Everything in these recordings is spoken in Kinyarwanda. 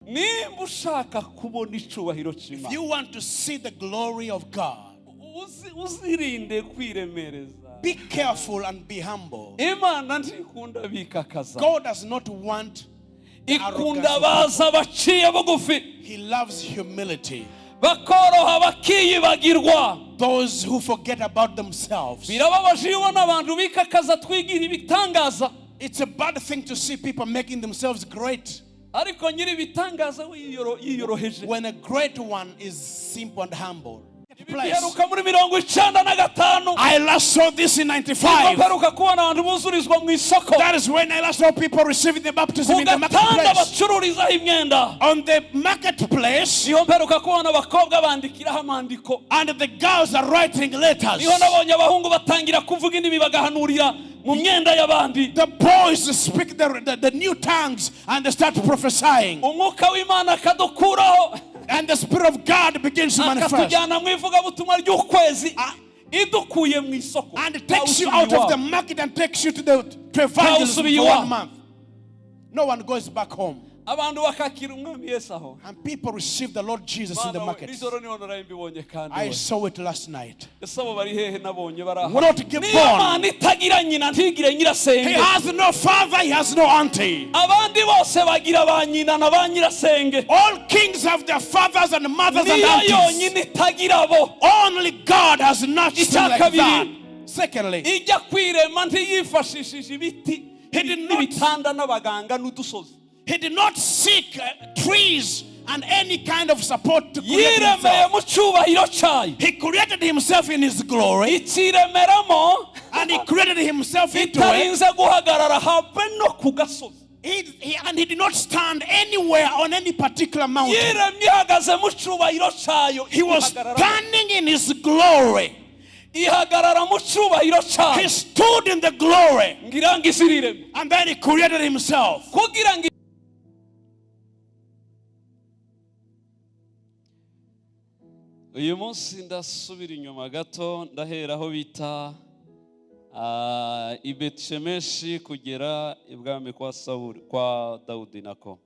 Nimba ushaka kubona icubahiro If cy'Imana, you want to see the glory of God, uzirinde kwiremereza. Be careful and be humble. Imana ntikunda bikakaza. God does not want the Ikunda arrogance of baza baciye bugufi, people. He loves humility. Bakoroha, bakiyibagirwa. Those who forget about themselves. Birababaje iyo ubona abantu bikakaza, twigira ibitangaza. It's a bad thing to see people making themselves great Ariko nyiri ibitangaza we yiyoroheje. When a great one is simple and humble. Place. Biheruka muri 95. I last saw this in 95. Mperuka kubona abantu buzurizwa mu isoko, That is when I last saw people receiving the baptism ku in the gatanda marketplace. bacururizaho imyenda. On the marketplace, Niho mperuka kubona abakobwa bandikiraho amandiko. And the girls are writing letters. Niho nabonye abahungu batangira kuvuga indimi, bagahanurira mu myenda y'abandi. The boys speak the new tongues and they start prophesying. Umwuka w'Imana akadukuraho, And the Spirit of God begins to manifest. akatujyana mu ivugabutumwa ry'ukwezi, idukuye mu isoko. And it takes you out of the market and takes you to evangelism Ntawusubiye for iwabo. one month. No one goes back home. Abantu bakakira Umwami Yesu aho. And people receive the Lord Jesus in the Mana we, market. nijoro niho naraye mbibonye kandi I we. Saw it last night. Ese abo bari hehe nabonye bari aha? Not get Niyo born. Mana itagira nyina, ntigire He nyirasenge. has no father, he has no auntie. Abandi bose bagira ba nyina na ba nyirasenge. All kings have their fathers and mothers and Niyo aunties. yonyine itagira bo. Only God has not like Icya kabiri, that. Secondly, ijya kwirema ntiyifashishije ibiti He did not- n'ibitanda n'abaganga n'udusozi. He did not seek trees and any kind of support to create Yiremeye himself. Mu cyubahiro cyayo. He created himself in his glory Ikiremeramo and he created himself into it. itarinze guhagarara habe no ku gasozi. And he did not stand anywhere on any particular mountain. Yiremye ihagaze mu cyubahiro cyayo. He was Ihagarara- standing in his glory. Ihagarara mu cyubahiro cyayo. He stood in the glory Ngira ngo isi irireme. And then he created himself. Kugira ngo uyu munsi ndasubira inyuma gato, ndahera aho bita i Betishemeshi kugera ibwami kwa Sawuli, kwa Dawudi nako.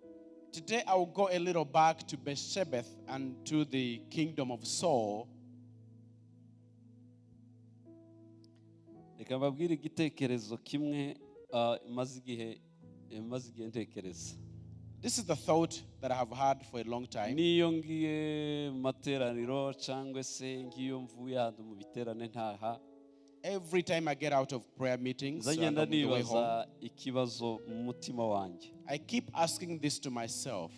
Today I will go a little back to Bethshebeth and to the kingdom of Saul. Reka mbabwire igitekerezo kimwe maze igihe ntekereza. This is the thought that I have had for a long time. Niyo ngiye mu materaniro cyangwa se ngiyo mvuye ahantu mu biterane ntaha, Every time I get out of prayer meetings and nzagenda on the way home, nibaza ikibazo mu mutima wanjye. I keep asking this to myself.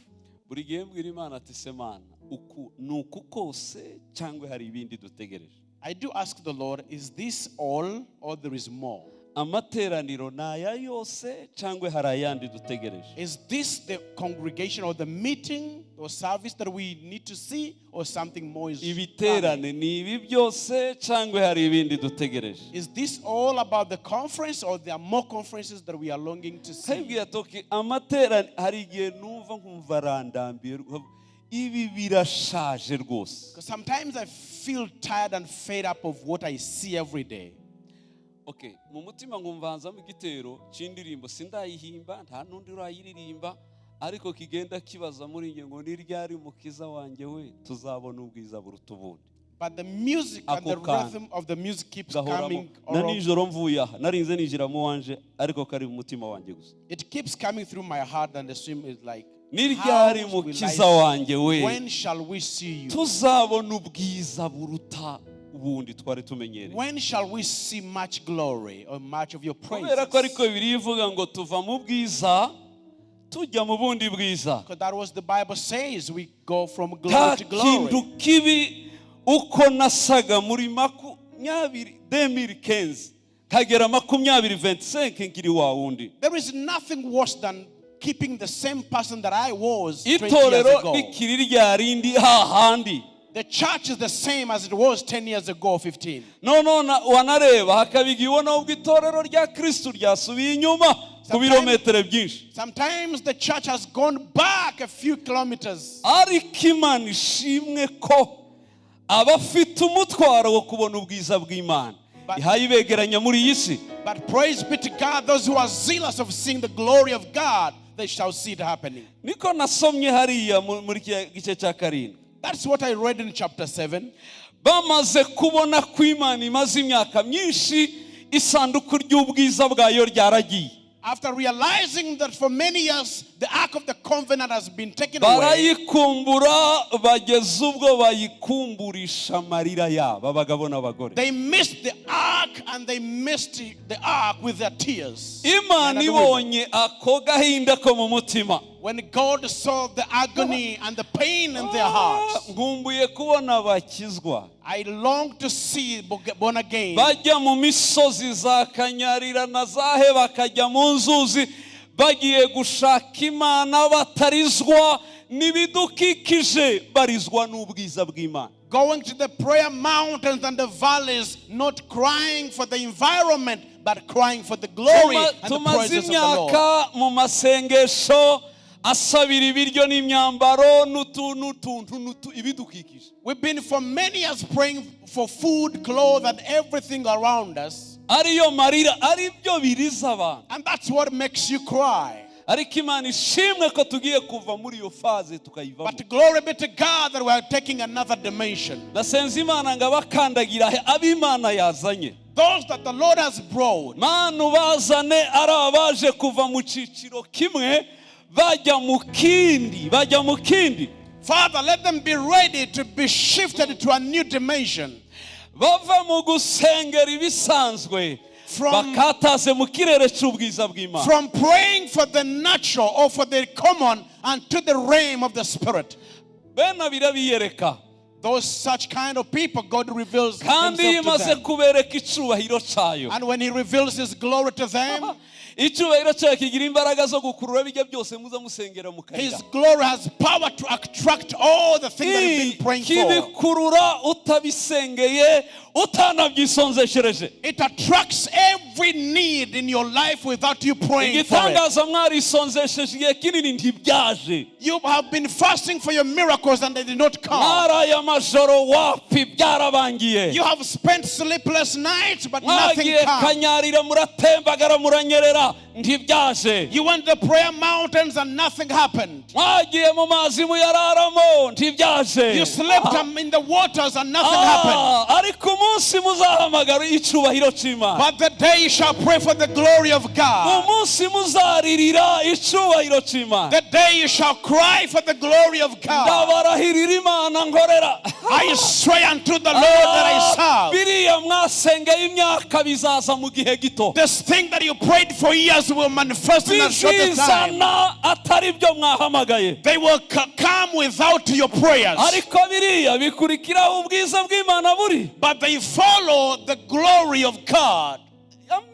Buri gihe mbwira Imana ati: "Se Mana, uku ni uku kose cyangwa hari ibindi dutegereje?" I do ask the Lord, is this all or there is more? Amateraniro ni aya yose cyangwa hari ayandi dutegereje? Is this the congregation or the meeting or service that we need to see, or something more is coming? Ibiterane ni ibi byose cyangwa hari ibindi dutegereje? Is this all about the conference, or there are more conferences that we are longing to see? Nkabwira toki amaterane hari igihe numva nkumva arandambiye, ibi birashaje rwose. Because sometimes I feel tired and fed up of what I see every day. Okay, mu mutima nkumva hanzamo igitero cy'indirimbo, sindayihimba, nta n'undi urayiririmba, ariko kigenda kibaza muri njye ngo: "Ni ryari, Mukiza wanjye we, tuzabona ubwiza buruta ubundi?" But the music and the Ako kantu rhythm of the music keeps gahoramo coming. Na nijoro mvuye aha narinze ninjira mu wanje, ariko kari mu mutima wanjye gusa. It keeps coming through my heart, and the stream is like, Ni ryari, "How will I Mukiza wanjye we, When shall we see you? Tuzabona ubwiza buruta ubundi twari tumenyereye?" When shall we see much glory or much of your Kubera ko ariko praises?" Bibiliya ivuga ngo tuva mu bwiza tujya mu bundi bwiza. Because that was the Bible says we go from Nta glory to glory. Kintu kibi uko nasaga muri 20 2015 kagera 2025 nkiri wa wundi. There is nothing worse than keeping the same person that I was 20 years Itorero ago. Rikiri rya rindi hahandi. The church is the same as it was 10 years ago, 15. None wanareba hakaba igihe ubona ubwo itorero rya Kristu ryasubiye inyuma ku birometero byinshi. Sometimes the church has gone back a few kilometers. Ariko Imana ishimwe ko abafite umutwaro wo kubona ubwiza bw'Imana ihaye ibegeranya muri iyi si. But praise be to God, those who are zealous of seeing the glory of God, they shall see it happening. Niko nasomye hariya mu- muri kiriya gice cya karindwi. That's what I read in chapter 7. Bamaze kubona ko Imana imaze imyaka myinshi isanduku ry'ubwiza bwayo ryaragiye. After realizing that for many years the Ark of the Covenant has been taken away, Barayikumbura bageze ubwo bayikumburisha amarira yabo abagabo n'abagore. They missed the ark and they missed the ark with their tears. Imana Men and women. Ibonye ako gahinda ko mu mutima. When God saw the agony and the pain in their hearts, Nkumbuye kubona abakizwa I long to see born again. Bajya mu misozi za Kanyarira na zahe bakajya mu nzuzi bagiye gushaka Imana batarizwa n'ibidukikije barizwa n'ubwiza bw'Imana. Going to the prayer mountains and the valleys, not crying for the environment, but crying for the glory Tuma- and the tumaze presence of the Lord. Imyaka mu masengesho asabira ibiryo n'imyambaro n'utu n'utuntu n'utu ibidukikije. We've been for many years praying for food, clothes, and everything around us. Ariyo marira ari byo biriza abantu. And that's what makes you cry. Ariko Imana ishimwe ko tugiye kuva muri iyo phase tukayivamo. But glory be to God that we are taking another dimension. Nasenze Imana ngo abakandagira ab'Imana yazanye Those that the Lord has brought, Mana ubazane ari abaje kuva mu cyiciro kimwe bajya mu kindi bajya mu kindi. Father, let them be ready to be shifted to a new dimension. Bava mu gusengera ibisanzwe bakataze mu kirere cy'ubwiza bw'Imana. From praying for the natural or for the common and to the realm of the spirit. Bene birabiyereka. Those such kind of people, God reveals Kandi iyo himself to imaze them. Kubereka icyubahiro cyayo, And when he reveals his glory to them, icyubahiro cyayo kigira imbaraga zo gukurura bijya byose muza musengera mukarira. His glory has power to attract all the things that you've been praying for. Kibikurura utabisengeye utanabyisonzeshereje. It attracts every need in your life without you praying for it. Igitangaza mwarisonzesheje igihe kinini ntibyaje. You have been fasting for your miracles and they did not come. Mwaraye amajoro wapi byarabangiye. You have spent sleepless nights, but nothing Mwagiye comes. Kanyarira muratembagara muranyerera ntibyaje. You went to the prayer mountains and nothing happened. Mwagiye mu mazi muyararamo ntibyaje. You slept in the waters and nothing happened. Ah, ariko umunsi muzahamagara icyubahiro cy'Imana, But the day you shall pray for the glory of God, umunsi muzaririra icyubahiro cy'Imana, the day you shall cry for the glory of God, ndabarahirira Imana nkorera, I swear unto the Lord that I serve. Biriya mwasengeye imyaka bizaza mu gihe gito. This thing that you prayed for years will manifest in a shorter time. Bizizana atari byo mwahamagaye. They will come without your prayers. Ariko biriya bikurikiraho ubwiza bw'Imana buri. But they follow the glory of God.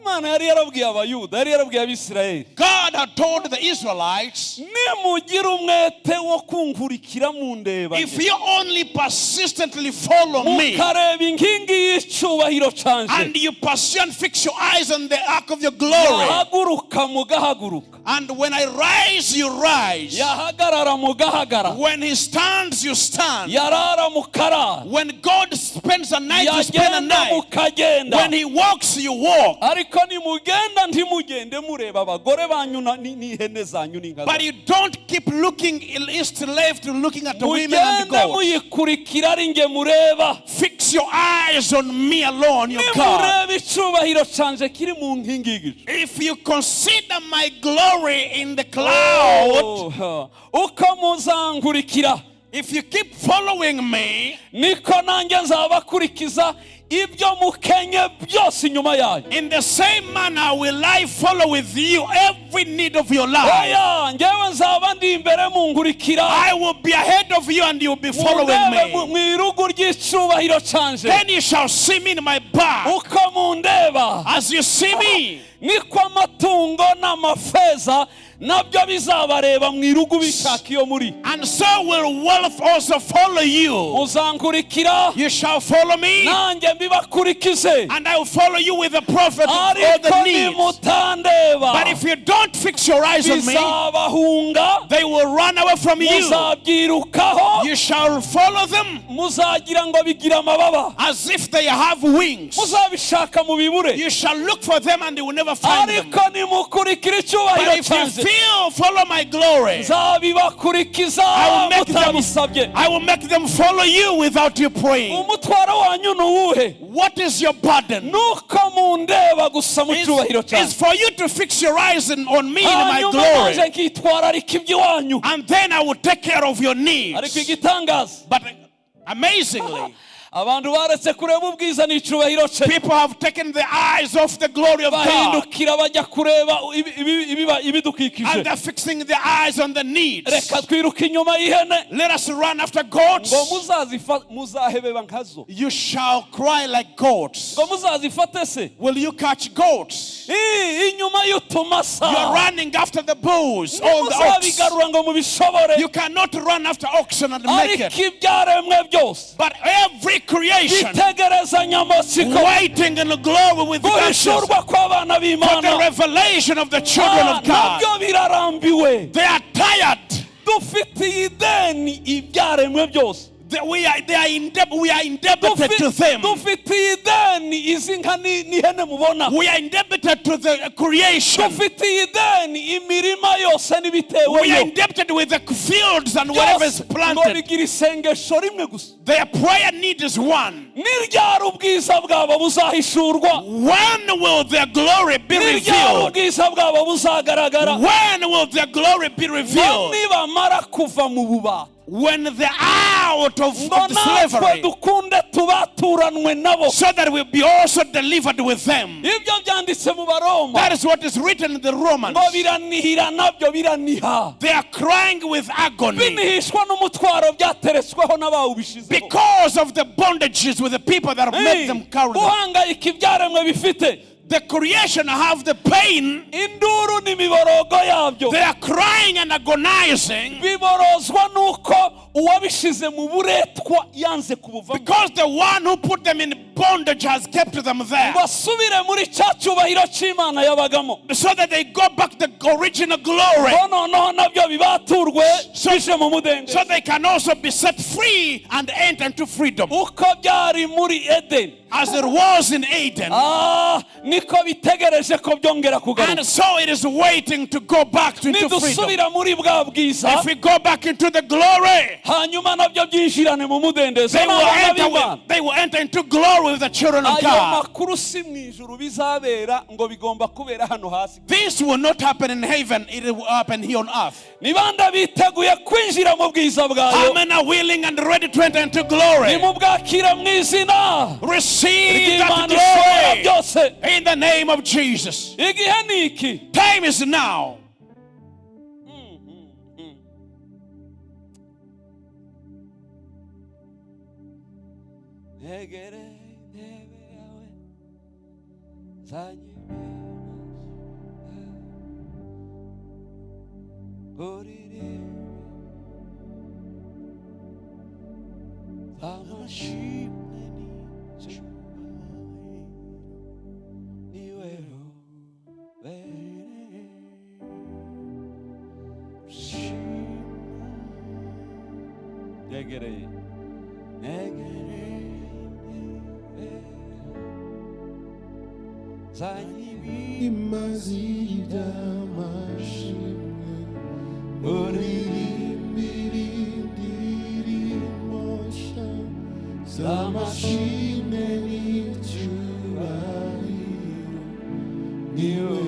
Imana yari yarabwiye Abayuda yari yarabwiye Abisirayeli, God had told the Israelites, nimugira umwete wo kunkurikira mundeba, if you only persistently follow me mukareba inkingi y'icyubahiro canje, and you pursue and fix your eyes on the ark of your glory, yahaguruka mugahaguruka, and when I rise, you rise. Yahagarara mugahagarara, When he stands, you stand. Yarara mukarara, When God spends a night, you spend a yagenda night. Mukagenda. When he walks, you walk. Ariko nimugenda ntimugende mureba abagore banyu na- ni- n'ihene zanyu n'inka But zanyu. you don't keep looking east to left, looking at the women and the Mugende goats. muyikurikira ari nge mureba. Fix your eyes on me alone, your God. Nimureba icyubahiro canje kiri mu nkingi y'igicu, If you consider my glory in the cloud, Oh, uko muzankurikira, if you keep following me, niko nanjye nzabakurikiza ibyo mukenye byose inyuma yayo. In the same manner will I follow with you every need of your life. Oya ngewe nzaba ndi imbere munkurikira. I will be ahead of you and you will be following Mundebe mu me. Mu irugu ry'icyubahiro canje. Then you shall see me in my back. Uko mundeba, As you see me, niko amatungo n'amafeza nabyo bizabareba mu irugu bishaka iyo muri. And so will wealth also follow you. Muzankurikira, You shall follow me, nanjye mbibakurikize. And I will follow you with the prophet of all Ariko the needs. nimutandeba, But if you don't fix your eyes on me, bizabahunga, they will run away from you. muzabyirukaho. You shall follow them Muzagira ngo bigira amababa. As if they have wings. Muzabishaka mubibure. You shall look for them and you will never find them. Ariko nimukurikira icyubahiro But if you cyanjye, feel follow my glory, nzabibakurikiza I will make them mutabisabye. I will make them follow you without you praying. Umutwaro wanyu ni uwuhe? What is your burden? Nuko mundeba gusa mu cyubahiro It's cyanjye, for you to fix your eyes on me in my hanyuma nanjye glory. nkitwararika iby'iwanyu. And then I will take care of your Ariko needs. igitangaza, But amazingly, abantu baretse kureba ubwiza n'icyubahiro cye, people have taken the eyes off the glory of God. Bahindukira bajya kureba ibi- ibi- ibiba- ibidukikije. And they're fixing their eyes on the needs. Reka twiruke inyuma y'ihene. Let us run after goats. Ngo muzazifa muzahebeba nkazo. You shall cry like goats. Ngo muzazifate se? Will you catch goats? Inyuma y'utumasa. You're running after the bulls or the ox. Ntimuzabigarura ngo mubishobore. You cannot run after oxen and make Ariko it. Ibyaremwe byose But every creation bitegerezanya amatsiko waiting in the glory with anxious guhishurwa kw'abana for the b'Imana. Revelation of the children Ah, of God. nabyo birarambiwe. They are tired. Dufitiye ideni ibyaremwe byose. They are in debt. We are indebted to them. Dufitiye ideni izi nka n'ihene mubona. We are indebted to the creation. Dufitiye ideni imirima yose We are n'ibiteweyo indebted with the fields and whatever is byose. Ngo planted. bigira isengesho rimwe gusa. Their prayer need is one. Ni ryari ubwiza bwabo buzahishurwa? When will their glory be Ni ryari revealed? Ubwiza bwabo buzagaragara? When will their glory be Ngo revealed? nibamara kuva mu bubata, When they're out of ngo the natwe slavery, dukunde tubaturanwe nabo. So that we'll be also delivered with them. Ibyo byanditse mu Baroma. That is what is written in the Romans. Ngo biranihira nabyo biraniha, They are crying with agony binihishwa n'umutwaro byateretsweho n'abawubishizeho. Because of the bondages with the people that have made them carry them. Guhangayika ibyaremwe bifite, The creation have the pain. Induru n'imiborogo yabyo, They are crying and agonizing biborozwa n'uko uwabishize mu buretwa yanze kubuvamo, because the one who put them in bondage has kept them there. Ngo asubire muri cya cyubahiro cy'Imana yabagamo, So that they go back to the original glory. Ngo noneho nabyo bibaturwe bije mu mudendezo. So they can also be set free and enter into freedom. Uko byari muri Edeni, As it was in Eden. Ah, niko bitegereje ko byongera kugaruka. And so it is waiting to go back into freedom. Nidusubira muri bwa bwiza, If we go back into the glory, hanyuma nabyo byinjirane mu mudendezo they will n'abana enter, b'Imana. with, they will enter into glory with the children of Ayo God. Makuru si mu ijuru bizabera, ngo bigomba kubera hano hasi. This will not happen in heaven, it will happen here on earth. Ni bande biteguye kwinjira mu bwiza How bwayo? many are willing and ready to enter into glory? Nimubwakire mu izina Receive that ry'Imana ishobora glory byose. In the name of Jesus. Igihe ni iki. Time is now. Negere intebe yawe zanyime uririmbe z'amashimwe n'icyubahiro niwe ubereye gushimwa. Negereye negereye intebe zanyime Imazi by'amashimwe uririmbira indirimbo nshya z'amashimwe n'icyubahiro niwe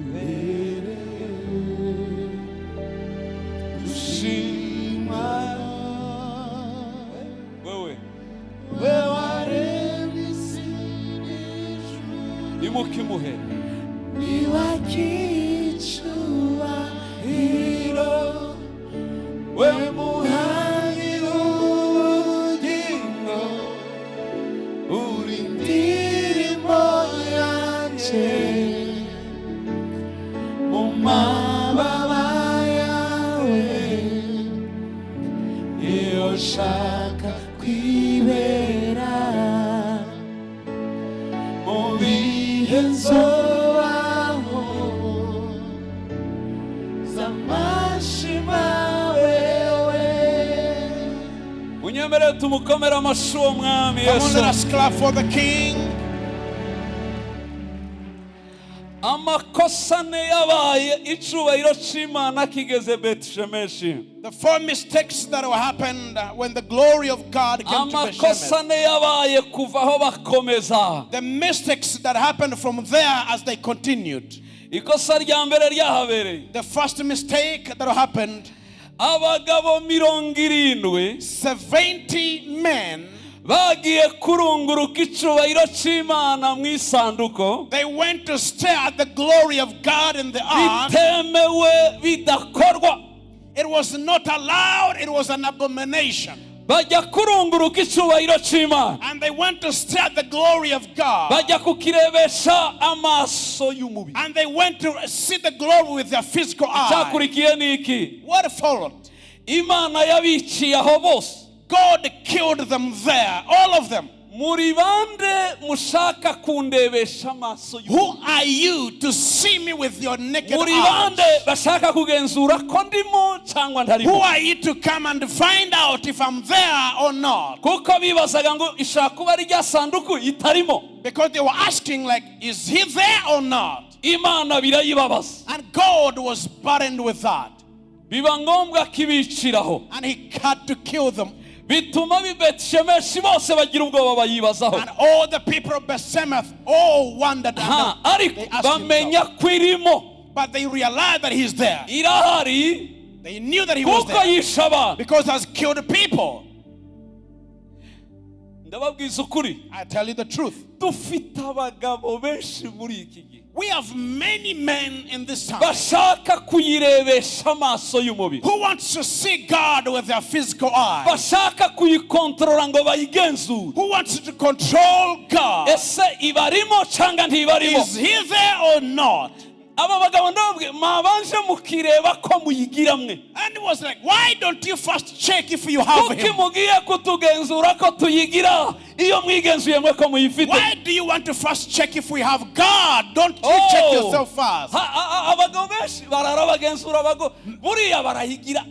ubereye gushimwa. Wewe We waremye isi n'ijuru nimukimuhe niwakicyubahiro we muhanyi w'ubugingo uri indirimbo yanjye mu mababa yawe iyo nshaka kwibera mu bihe nzobaho z'amashima wewe. Munyemerere tumukomere amashyi uwo mwami Come on, Yesu. let us clap for the King. Amakosa ane yabaye icubahiro c'Imana kigeze Betishemeshi. The four mistakes that happened when the glory of God came to Amakosa Bethshemesh. ane yabaye kuva aho bakomeza. The mistakes that happened from there as they continued. Ikosa rya mbere ryahabereye, The first mistake that happened, abagabo 70 70 men, bagiye kurunguruka icubahiro c'Imana mu isanduko. They went to stare at the glory of God in the ark. Bitemewe, bidakorwa. It was not allowed, it was an abomination. Bajya kurunguruka icubahiro c'Imana. And they went to stare at the glory of God. Bajya kukirebesha amaso y'umubiri. And they went to see the glory with their physical eyes. Icyakurikiye ni iki? What followed? Imana yabiciye aho bose. God killed them there, all of them. Muri bande mushaka kundebesha amaso Who y'umubiri? are you to see me with your naked Muri eyes? bande bashaka kugenzura ko ndimo cyangwa Who ntarimo? are you to come and find out if I'm there or not? Kuko bibazaga ngo ishobora kuba ari rya sanduku itarimo. Because they were asking, like, is he there or not? Imana birayibabaza. And God was burdened with that. Biba ngombwa ko ibiciraho. And he had to kill them. Bituma ab'i Betishemeshi bose bagira ubwoba bayibazaho. And all the people of Bethshemesh all wondered. And Ha, ariko they asked bamenya themselves. ko irimo. But they realized that he's there. Irahari. They knew that he was Kuko there. yishe abantu. Because has killed people. Ndababwiza ukuri. I tell you the truth. Dufite abagabo benshi muri iki gihe We have many men in this time bashaka kuyirebesha amaso y'umubiri, who wants to see God with their physical eyes, bashaka kuyikontorora ngo bayigenzure. Who wants to control God. Ese ibarimo cyangwa ntibarimo? Is he there or not? Aba bagabo ndababwiye mwabanje mukireba ko muyigira mwe. And it was like, why don't you first check if you have Kuki him? Mugiye kutugenzura ko tuyigira iyo mwigenzuye mwe ko muyifite? Why do you want to first check if we have God? Don't you check Oh. yourself first? Ha- a- a- abagabo benshi barara bagenzura abago buriya barayigira.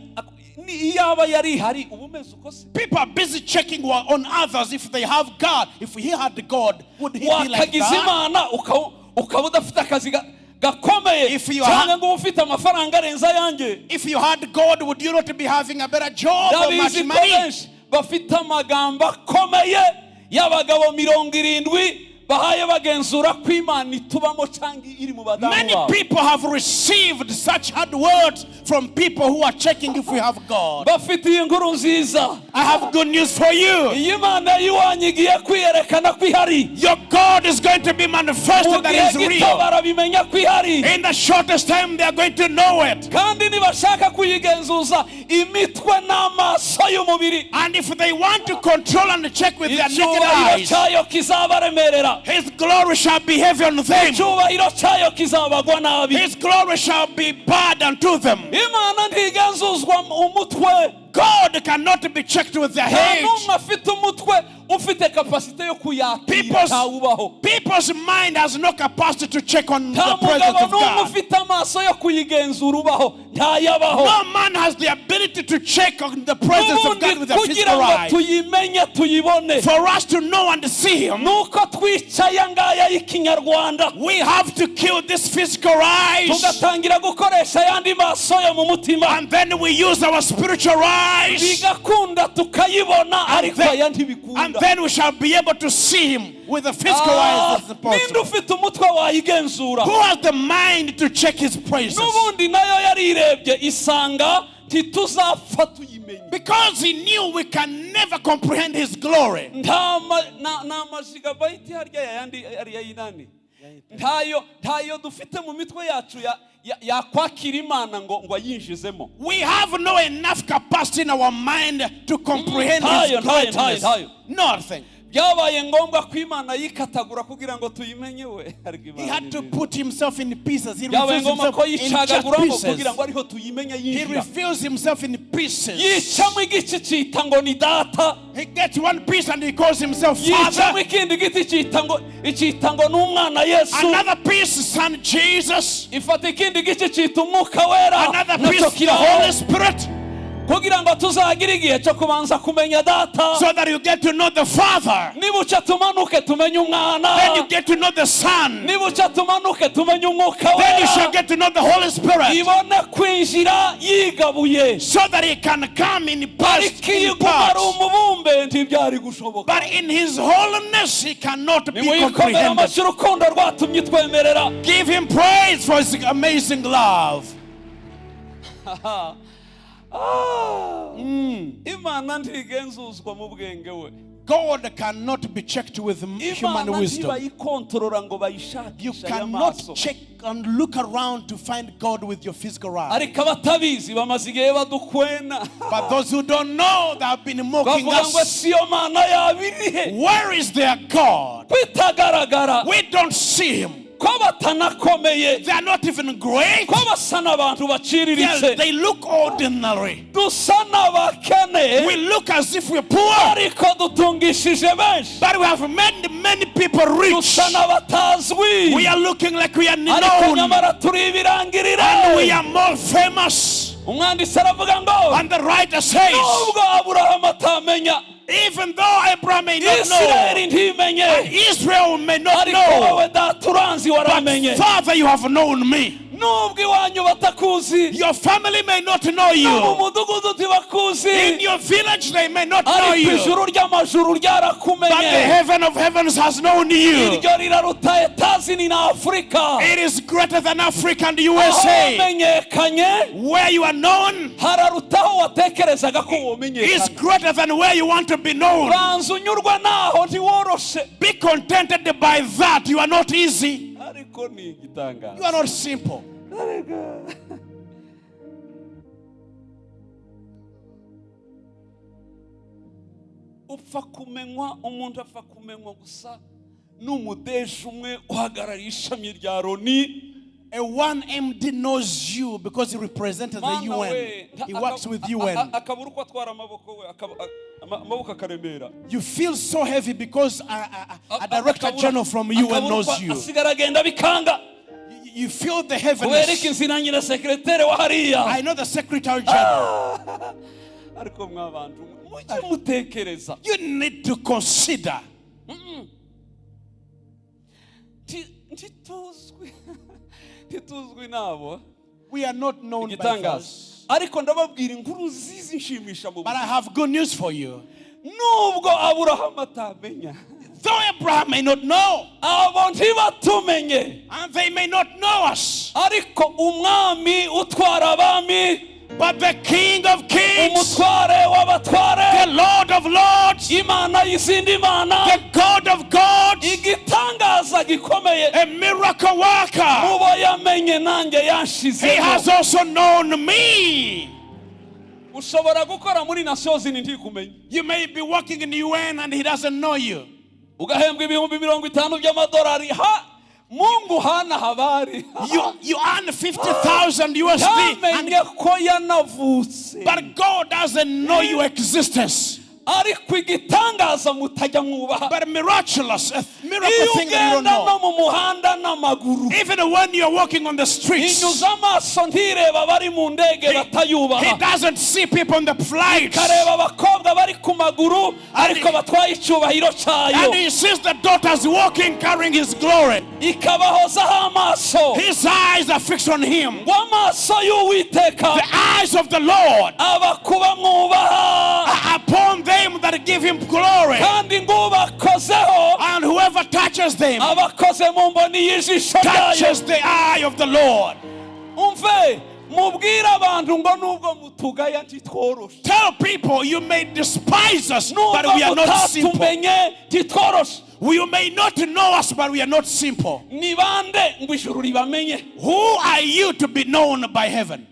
Ni iyaba yari ihari uba umeze uko se? People are busy checking on others if they have God. If he had God, would he be like Wakagize that? Imana ukaba ukaba udafite akazi ga- gakomeye If you cyangwa ngo ube ufite amafaranga arenze ayanjye. If you had God, would you not be having a better job or much Ndabizi ko money? benshi bafite amagambo akomeye y'abagabo 70 bahaye bagenzura ko Imana itubamo cyangwa iri mu badamu Many babo. People have received such hard words from people who are checking if we have God. Bafitiye inkuru nziza. I have good news for you. Iyi Mana y'iwanyu igiye kwiyerekana ko ihari. Your God is going to be Mu manifested that gihe is gito real. barabimenya ko ihari. In the shortest time, they are going to know it. Kandi nibashaka kuyigenzuza imitwe n'amaso y'umubiri, And if they want to control and check with their naked icyubahiro eyes, cyayo kizabaremerera. His glory shall be heavy on them. Icyubahiro cyayo kizabagwa nabi. His glory shall be bad unto them. Imana ntigenzuzwa umutwe. God cannot be checked with their Nta heads. n'umwe afite umutwe ufite capacité yo kuyakira. Ntawubaho. People's mind has no capacity to check on Nta the presence mugabo of n'umwe God. ufite amaso yo kuyigenzura ubaho, ntayabaho. No man has the ability to check on the presence of God N'ubundi with their kugira physical ngo eyes. tuyimenye tuyibone, For us to know and see Him, nuko twicaye ngaya y'ikinyarwanda, we have to kill this physical eyes. Tugatangira gukoresha ayandi maso yo mu mutima. And then we use our spiritual eyes. Bigakunda tukayibona, ariko aya And ntibikunda. Then we shall be able to see Him with the physical Ah, eyes. That's ninde possible. ufite umutwe wayigenzura? Who has the mind to check His presence? N'ubundi nayo yarirebye isanga ntituzapfa tuyimenye. Because He knew we can never comprehend His glory. Nta ma- na- ni amagigabytes harya yayandi ariya y'inani ntayo ntayo dufite mu mitwe yacu ya- ya- yakwakira Imana ngo ngo ayinjizemo. We have no enough capacity in our mind to comprehend His Tayo, tayo, greatness. tayo, tayo. Nothing. Byabaye ngombwa ko Imana yikatagura kugira ngo tuyimenye we. Ariko He Imana had ni to nziza. Put himself in pieces. He Byabaye reveals ngombwa ko himself in just yicagaguramo pieces. Kugira ngo ariho tuyimenye He yinjira. Reveals himself in pieces. Yicamo igice cyita ngo ni data. He gets one piece and he calls himself Yicamo Father. Ikindi giti cyita ngo icyita ngo ni umwana Yesu. Another piece, Son Jesus. Ifata ikindi gice cyita umwuka wera. Another Nacyo piece, the kiraho. Holy Spirit. Kugira ngo tuzagire igihe cyo kubanza kumenya data. So that you get to know the Father. Nibuca tumanuke tumenye umwana. Then you get to know the Son. Nibuca tumanuke tumenye umwuka Then you shall wera. get to know the Holy Spirit. Ibone kwinjira yigabuye. So that he can come in parts. Ariko iyo In iguma ari parts. Umubumbe ntibyari gushoboka. But in his holiness, he cannot be Nimuyikomere comprehended. Amashyi urukundo rwatumye itwemerera. Give him praise for his amazing love. Ah. Imana ntigenzuzwa mu bwenge we. God cannot be checked with human Imana wisdom. Ntibayikontorora ngo You bayishakishe aya cannot maso. Check and look around to find God with your physical eye. Ariko abatabizi bamaze igihe badukwena. But those who don't know, they have been mocking Bavuga ngo us. si yo mana yabo iri he? Where is their God? Kwitagaragara. We don't see him. Ko batanakomeye. They are not even great. Ko basa n'abantu baciriritse. They look ordinary. Dusa n'abakene. We look as if we're poor, Ariko dutungishije benshi. But we have made many people rich. Dusa n'abatazwi. We are looking like we are Ariko known, nyamara turi ibirangirire. And we are more famous. Umwanditsi aravuga ngo And the writer says, nubwo Aburahamu atamenya, even though Abraham may not know, Isirayeli ntimenye, Israel may not ariko know, wowe data uranzi waramenye. but Father, you have known me. Nubwo iwanyu batakuzi, Your family may not know no mu you. Mudugudu ntibakuzi, In your village, they may not know ariko you. Ijuru ry'amajuru But the ryarakumenye. Heaven of heavens has known you. Iryo riraruta Etazini na Afurika. It is greater than Africa and Aho USA. Wamenyekanye Where you are known hararutaho watekerezaga ko is womenyekana. Greater than where you want to be known. Banza unyurwa naho ntiworoshe. Be contented by that. You are not easy. Ariko ni igitangaza. You are not simple. Upfa kumenywa umuntu apfa kumenywa gusa n'umudeje umwe uhagarariye ishami rya Loni. A one MD knows you because he represented the Mana UN. We, He works with UN. Akabura uko atwara amaboko we amaboko akaremera. You feel so heavy because a director general from UN Akabura knows uko you. asigara agenda bikanga. You feel the Kubera iki heaviness. nzina nyina secrétaire wa hariya. I know the secretary general. Ariko mwabantu mujye mutekereza. You need to consider. Ntituzwi ntituzwi nabo. We are not known by Igitangaza those. Ariko ndababwira inkuru zizi nshimisha mu But I buzima. Have good news for you. Nubwo Aburahamu atamenya, Though Abraham may not know, abo ntibatumenye, and they may not know us, ariko umwami utwara abami, but the King of Kings, umutware w'abatware, the Lord of Lords, imana y'izindi mana, the God of gods, igitangaza gikomeye, a miracle worker, mubo yamenye nanjye he yanshizemo. Has also known me. Ushobora gukora muri Nations Unies ntikumenye. You may be working in the UN and he doesn't know you. Ugahembwa ibihumbi mirongo itanu by'amadolari ha Mungu hana habari. You earn 50,000 USD, and, Yamenye ko yanavutse. But God doesn't know your existence. Ariko igitangaza mutajya mwubaha, But miraculous, a miracle iyo thing that you don't ugenda no know. Mu muhanda n'amaguru, Even when you're walking on the streets, inyuza amaso ntireba abari mu ndege he batayubaha, doesn't see people on the flights. ikareba abakobwa bari ku maguru ariko batwaye icyubahiro cyayo, And he sees the daughters walking, carrying his glory. Ikabahozaho amaso. His eyes are fixed on him. Ngo amaso y'Uwiteka The eyes of the Lord aba kuba mwubaha, are upon them that give him glory. Kandi ngo ubakozeho And whoever touches them abakoze mu mboni y'ijisho ryayo. Touches the eye of the Lord. Umve mubwire abantu ngo nubwo mutugaya ntitworoshe. Tell people, you may despise us, but Nubwo we are not simple. mutatumenye ntitworoshe. You may not know us, but we are not simple. Ni bande ngo ijuru ribamenye? Who are you to be known by heaven?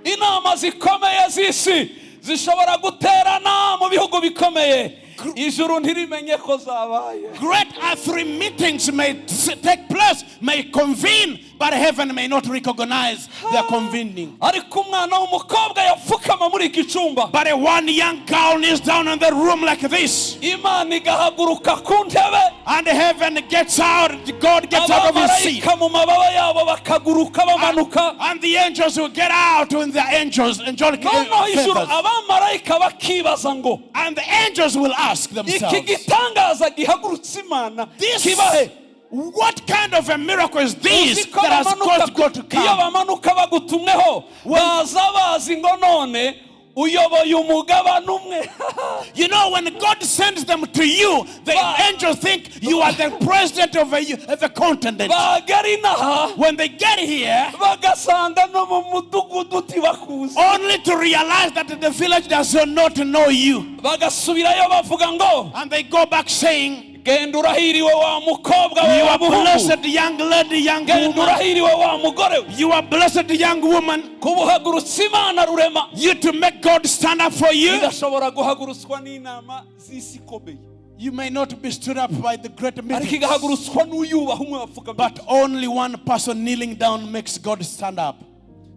Inama zikomeye z'isi zishobora guterana mu bihugu bikomeye, ijuru ntirimenye ko zabaye. Great earthly meetings may take place. earth may convene, but heaven may not recognize their convening. Ariko umwana w'umukobwa yapfukama muri iki cyumba, But a one young girl kneels down in the room like this, Imana igahaguruka ku ntebe, and heaven gets out, God gets out of his seat. abamarayika mu mababa yabo bakaguruka bamanuka, And the angels will get out with their angels, angelic noneho ijuru feathers. Abamarayika bakibaza ngo, And the angels will ask iki themselves, gitangaza gihagurutse Imana this, kibahe? What kind of a miracle is this Uzi ko that has bamanuka got God to iyo come? Bamanuka bagutumweho, baza bazi ngo none uyoboye umugabane umwe. When God sends them to you, the angels think you are the president of a continent. Bagera inaha, When they get here, bagasanga no mu mudugudu ntibakuzi, only to realize that the village does not know you. Bagasubirayo bavuga ngo, And they go back saying, genda urahiriwe wa mukobwa we, "You wa are muhungu, blessed, young lady, young genda woman. Urahiriwe wa mugore we, You are blessed, young woman." kuba uhagurutse Imana rurema You to make God stand up for you. Idashobora guhagurutswa n'inama z'isi ikomeye, You may not be stood up by the great ariko meeting, igahagurutswa n'uyubaha umwe wapfukamye. but only one person kneeling down makes God stand up.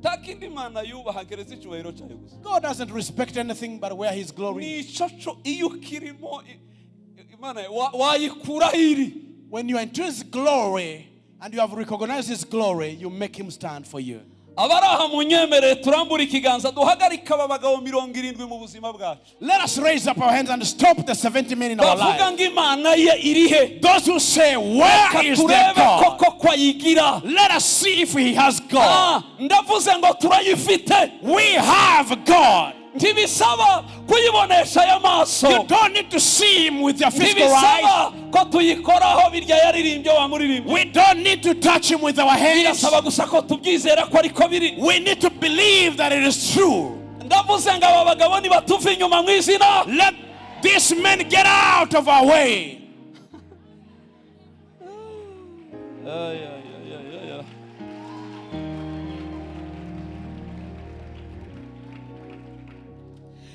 Nta kindi Imana yubaha keretse icyubahiro cyayo gusa. God doesn't respect anything but where His glory Ni is. icyo cyo iyo ukirimo Imana wayikuraho iri. When you are into His glory and you have recognized His glory, you make Him stand for you. Abari aha munyemerere turambure ikiganza duhagarike aba bagabo 70 mu buzima bwacu, Let us raise up our hands and stop the 70 men in our bavuga life. Ngo Imana ye iri he? Those who say, "Where is their Turebe God?" koko ko ayigira. Let us see if He has God. Ah, ndavuze ngo turayifite. We have God. Ntibisaba kuyibonesha aya maso. You don't need to see Him with your physical eyes. Ntibisaba ko tuyikoraho birya yaririmbye wa muririmbyi. We don't need to touch Him with our hands. Birasaba gusa ko tubyizera ko ariko biri. We need to believe that it is true. Ndavuze ngo aba bagabo nibatuva inyuma mu izina. Let these men get out of our way. Ay, ay, ay, ay, ay, ay.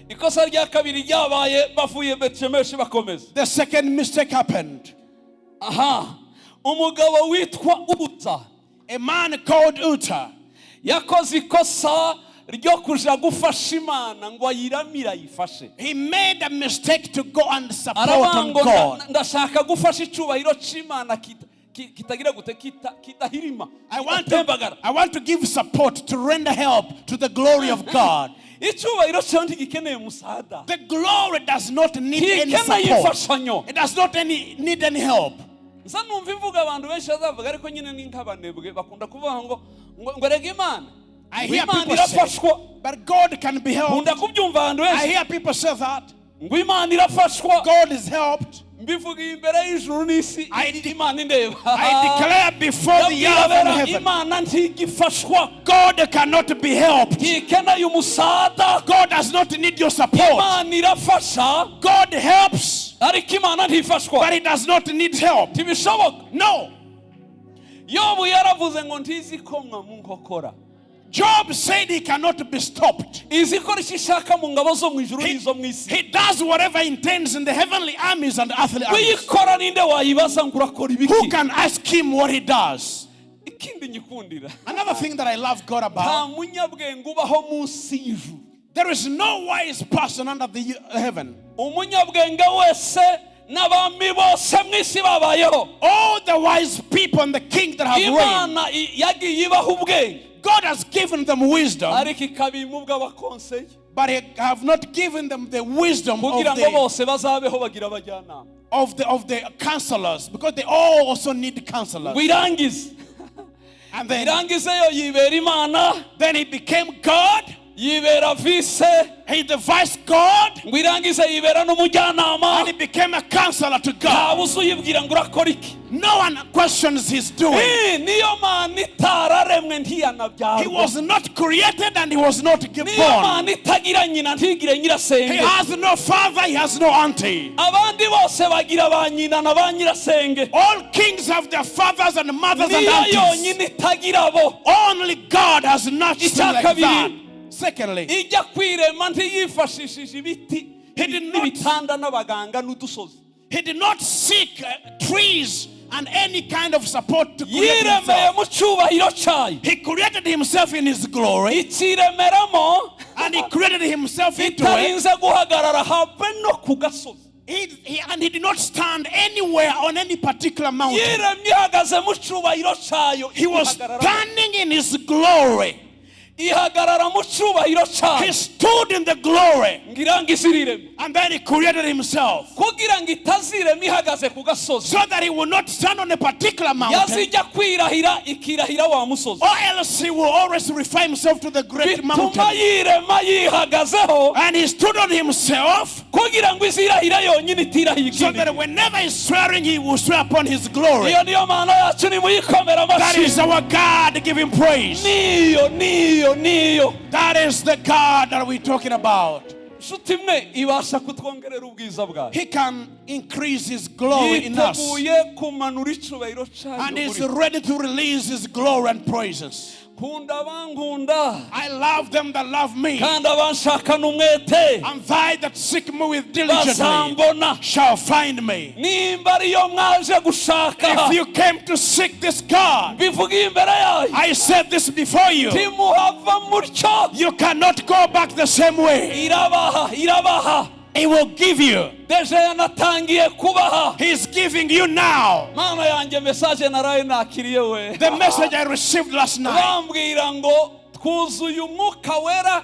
Ikosa rya kabiri ryabaye bavuye Betishemeshi bakomeza. The second mistake happened. Aha umugabo witwa Uza A man called Uzzah yakoze ikosa ryo kuja gufasha Imana ngo ayiramire ayifashe. He made a mistake to go and support Aravuga on ngo God. Ndashaka gufasha icyubahiro cy'Imana kitagira gute kidahirima, kidatembagara. I want to give support, to render help to the glory of God. Icyubahiro cyawe ntigikeneye umusada. The glory does not need any Ntikeneye support. imfashanyo. It does not need any help. Nza numva imvuga abantu benshi bazavuga ariko nyine ni nk'abanebwe bakunda kuvuga ngo rega Imana, I ngo hear Imana people say, irafashwa. But God can be helped. Nkunda kubyumva abantu I benshi hear people say that. Ngo Imana irafashwa. God is helped. Mbivuga imbere y'ijuru n'isi, Imana indeba. I declare before the Ndabwira earth and abera, heaven, Imana ntigifashwa. God cannot be helped. Ntikeneye umusada. God does not need your support. Imana irafasha, God helps, ariko Imana ntifashwa. But He does not need help. Ntibishoboka. No. Yobu yaravuze ngo ntizikomwa mu nkokora. Job said he cannot be stopped. Izi ikora icyo ishaka mu ngabo zo mu ijuru n'izo mu isi. He does whatever he intends in the heavenly armies and earthly armies. Kuyikora ninde wayibaza ngo urakora Who ibiki? can ask him what he does? Ikindi nyikundira, Another thing that I love God nta about, munyabwenge ubaho munsi y'ijuru. There is no wise person under the heaven. Umunyabwenge wese n'abami bose mu isi babayeho, All the wise people and the king that have reigned, Imana yagiye ibaha ubwenge, God has given them wisdom, ariko ikabima ubw'abakonseye but He have not given them the wisdom kugira of ngo the, bose bazabeho bagira abajyanama. of the counselors, because they all also need counselors. Ngo irangize, And then, irangize yo yibera Imana, then he became God. Yibera vice, He the vice God, ngo irangize yibera n'umujyanama. And he became a counselor to God. Ntawe uzuyibwira ngo urakora iki. No one questions his doing. Eh, niyo Mana itararemwe He ntiyanabyarwa. Was not created and he was not Niyo born. Mana itagira nyina ntigire He nyirasenge. has no father, he has no auntie. Abandi bose bagira ba nyina na ba nyirasenge. All kings have their fathers and mothers and Niyo aunties. yonyine itagira bo. Only God has nothing like Icya kabiri, that. Secondly, ijya kwirema ntiyifashishije ibiti He did not n'ibitanda n'abaganga n'udusozi. He did not seek trees And any kind of support to create Yiremeye himself. Mu cyubahiro cyayo. He created himself in his glory Ikiremeramo and he created himself into it. itarinze guhagarara habe no ku gasozi. And he did not stand anywhere on any particular mountain. Yiremye ihagaze mu cyubahiro cyayo. He was Ihagarara- standing in his glory. Ihagarara mu cyubahiro He cyayo stood in the glory ngira ngo izireme and then he created himself kugira ngo itazirema ihagaze ku gasozi so that he will not stand on a particular mountain, yazijya kwirahira ikirahira wa musozi or else he will always refer himself to the great bituma mountain. Yirema yihagazeho And he stood on himself kugira ngo izirahire yonyine itirahiye so ikindi. that whenever he's swearing, he will swear upon his glory. Iyo niyo mana yacu nimuyikomera That amashyi. is our God. Give him praise. Niyo niyo niyo. That is the God that we're talking about. Nshuti imwe ibasha kutwongerera ubwiza bwayo. He can increase his glory in us. Yiteguye kumanura icyubahiro cyayo And is muri twe. Ready to release his glory and praises. Kunda abankunda I love them that love me, kandi abanshakana umwete and they that seek me with diligently bazambona. Shall find me. Nimba ariyo mwaje gushaka If you came to seek this God, bivugiye imbere yayo I said this before you. ntimuhava mutyo. You cannot go back the same way. Irabaha irabaha. He will give you. Déjà yanatangiye kubaha. He's giving you now. Mana yanjye message naraye nakiriye we. The message I received last night. Bambwira ngo twuzuye umwuka wera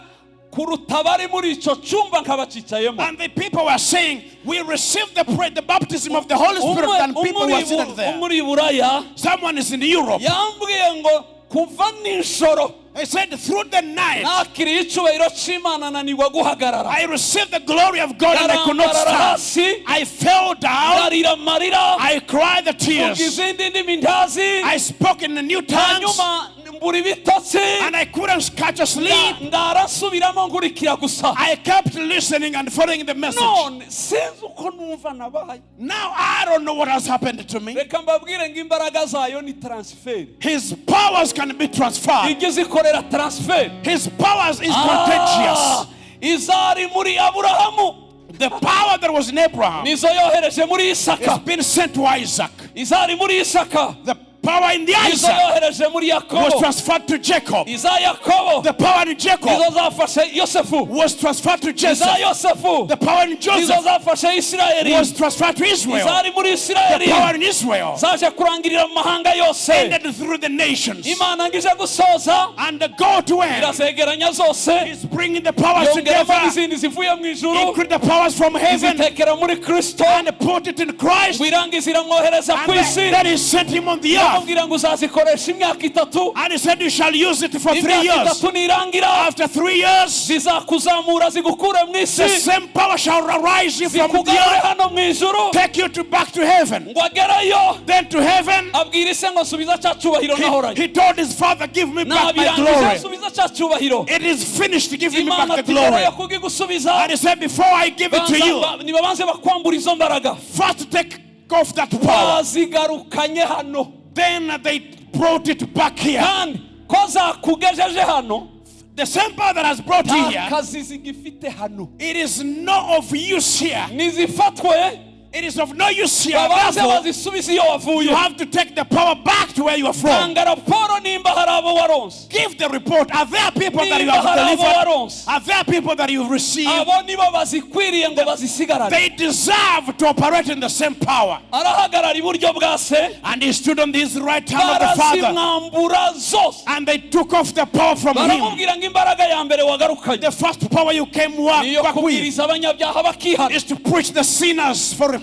kuruta abari muri icyo cyumba nk'abacicayemo. And the people were saying, we received the baptism of the Holy Spirit than people who are seated there. Umwe uri Buraya Someone is in Europe. Yambwiye ngo kuva nijoro He said, through the night, nakiriye icyubahiro cy'Imana nanirwa guhagarara. I received the glory of God and I could not Ndarambarara stand. Hasi I fell down. ndarira amarira I cried the mvuga tears. Izindi ndimi ntazi. I spoke in the new tongues Hanyuma mbura ibitotsi and I couldn't catch a sleep. Ndarasubiramo nkurikira gusa. I kept listening and following the message. None sinzi uko numva nabaye. Now I don't know what has happened to me. Reka mbabwire ngo imbaraga zayo ni transfer. His powers can be transferred. Ijya izikorera transfer. His powers is contagious. Ah, izari muri Aburahamu The power that was in Abraham nizo yohereje muri Isaka. has been sent to Isaac. Izari muri Isaka The power in the nizo Isaac yohereje muri was Yakobo. transferred to Jacob. Iza Yakobo The power in Jacob nizo zafashe Yosefu. Was transferred to Iza Joseph. Yosefu The power in nizo Joseph zafashe Isirayeli. Was transferred to Israel. Izari muri The Isirayeli power in Israel zaje kurangirira mu mahanga yose. Ended through the nations. Imana ngo ije gusoza And the God to end irazegeranya zose is bringing the powers yongeramo together, n'izindi zivuye mu ijuru include the powers from heaven, izitekera muri Kristo and put it in Christ. ngo irangize iramwohereza And ku isi. then he sent him on the earth. Aramubwira ngo uzazikoresha imyaka itatu. And he said, "You shall use it for 3 Imyaka years." itatu nirangira After 3 years, zizakuzamura zigukure mu isi the same power shall arise you from the zikugarure earth, hano mu ijuru. Take you to back to heaven. Ngo agereyo Then to heaven, abwira ise ngo subiza cya cyubahiro nahoranye. he told his father, "Give me back my nabirangije glory. subiza cya cyubahiro. It is finished. Give me Imana back the ati mbere glory." yo kugigusubiza And he said, "Before I give it to banza- you, ba- nibabanze bakwambura izo mbaraga. First take off that power." Bazigarukanye hano. Then they brought it back here. Kandi ko zakugejeje hano The same power that has brought you nta here, kazi zigifite hano. It is no of use here. Nizifatwe It is of no use here. babanze Therefore, bazisubize iyo wavuye. you have to take the power back to where you are from. Tanga raporo nimba hari abo waronse. Give the report. Are there people that you Nimba have hari abo delivered? waronse Are there people that you've received? abo nibo bazikwiriye ngo bazisigarane. They deserve to operate in the same power. Arahagarara iburyo bwa se And he stood on his right hand of the Father. Barazimwambura zose. And they took off the power from him. Baramubwira ngo imbaraga ya mbere wagarukanye The first power you came niyo back with kubwiriza abanyabyaha bakihana. Is to preach the sinners for repentance.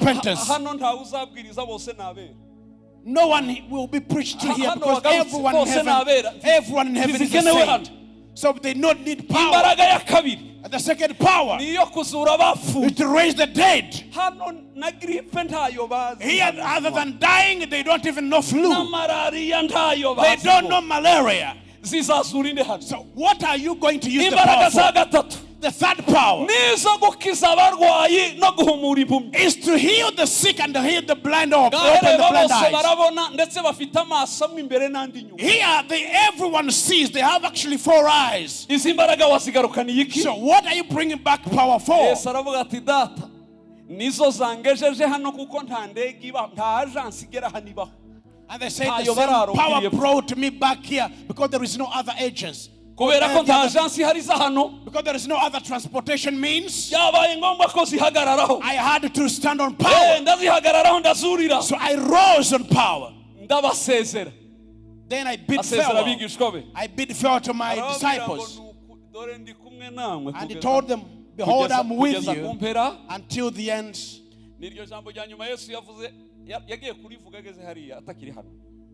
Hano ntawe uzabwiriza bose ni abera. No one will be preached to here Hano because wagarutse, everyone in bose heaven, ni abera. everyone in heaven is a Ntizikenewe saint. hano. So they don't need power. Imbaraga ya kabiri The second power niyo kuzura abapfuye. Is to raise the dead. Hano na grippe ntayo bazi. Here, other than dying, they don't even know flu. Na malariya ntayo They bazi. don't know malaria. Zizazura inde hano? So what are you going to use the Imbaraga power za for? gatatu The third power nizo gukiza abarwayi no guhumura impumyi. Is to heal the sick and to heal the blind or open the Ngahereba blind bose eyes. barabona ndetse bafite amaso amwe imbere n'andi inyuma. Here, everyone sees. They have actually four eyes. Izi mbaraga wazigarukaniye iki? So what are you bringing back power for? Yesu aravuga ati data nizo zangejeje hano kuko nta ndege ibaho nta agence igera hano ibaho. And they said, the Ntayo same bararo power ugiye- brought me back here because there is no other agents. Kubera ko nta agence ihari iza hano. Because there is no other transportation means. Byabaye ngombwa ko zihagararaho. I had to stand on Eh, power. Ndazihagararaho ndazurira. So I rose on power. Ndabasezera. Then I bid Asezera farewell. abigishwa be. I bid farewell to my Arababwira ngo, disciples. "Nuku- dore ndi kumwe namwe And he kugeza- told them, "Behold, kugeza- I'm with kugeza ku you mpera." until the end." Niryo jambo rya nyuma Yesu yavuze ya- yagiye kurivuga ageze hariya atakiri hano.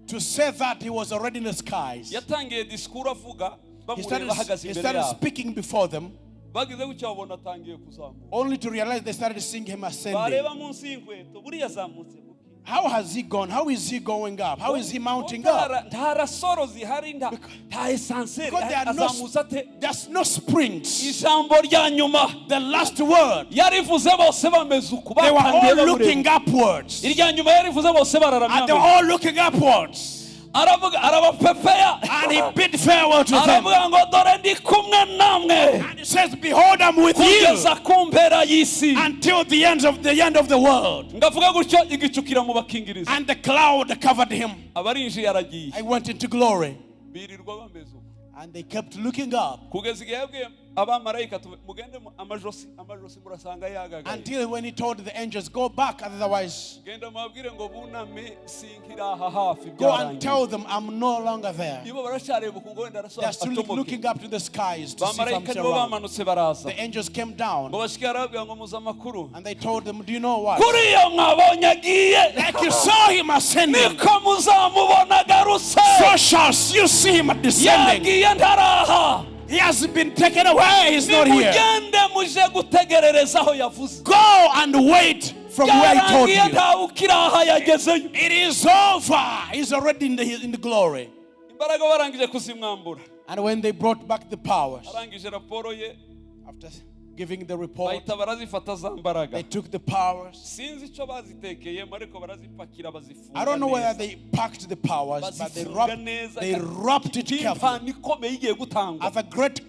To say that he was already in the skies. Yatangiye disikuru avuga He bamureba started, ahagaze he imbere started yabo. speaking before them, Bagize gutya babona atangiye kuzamuka. Only to realize they started seeing him ascending. Bareba munsi y'inkweto buriya azamutse kuki? How has he gone? How is he going up? How is he mounting up? Nta- nta ressort zihari nta nta ascenseur Because there are no, azamutse ate? There's no springs. Ijambo rya nyuma The last word, yarivuze bose bameze uku they were batangiye all bamureba. looking upwards. Irya nyuma yarivuze bose bararamye. And they were all looking upwards. Aravuga arabapepeya. And he bid farewell to them. Aravuga ngo dore ndi kumwe namwe And he says, "Behold, I'm with you kugeza ku mpera y'isi. until the end of the world." Ngavuga gutyo igicu kiramubakingiriza. And the cloud covered him. Abarinjiye aragiye. I went into glory. Birirwa bameze uko. And they kept looking up Kugeza igihe yabwiye abamarayika tuve- mugende mu- amajosi amajosi murasanga yagagaye. Until when he told the angels, "Go back, otherwise, Genda mubabwire ngo buname sinkiri aha hafi go and byarangiye. Tell them I'm no longer there." Nibo baracyareba uku ngo wenda They are still arasohoka. Looking up to the skies to see if I'm Bamarayika still nibo around. bamanutse baraza. The angels came down Ngo bashike arababwira ngo muze amakuru. And they told them, "Do you know what? Kuriya mwabonye agiye Like you saw him ascending, niko muzamubona agarutse. So shall you see him descending." Yagiye ntaraha. He has been taken away. He's not here. Nimugende muje gutegerereza aho yavuze. Go and wait from where he told Byarangiye you. Ntawe ukiri aha yagezeyo. It is over. He's already in the glory. Imbaraga barangije kuzimwambura And when they brought back the powers, arangije raporo ye after giving the report, bahita barazifata za mbaraga. They took the powers. Sinzi icyo bazitekeyemo ariko barazipakira bazifunga I don't know whether neza. they packed the powers, but Bazifunga neza they wrapped it carefully nk'impano ikomeye igiye gutangwa. As a great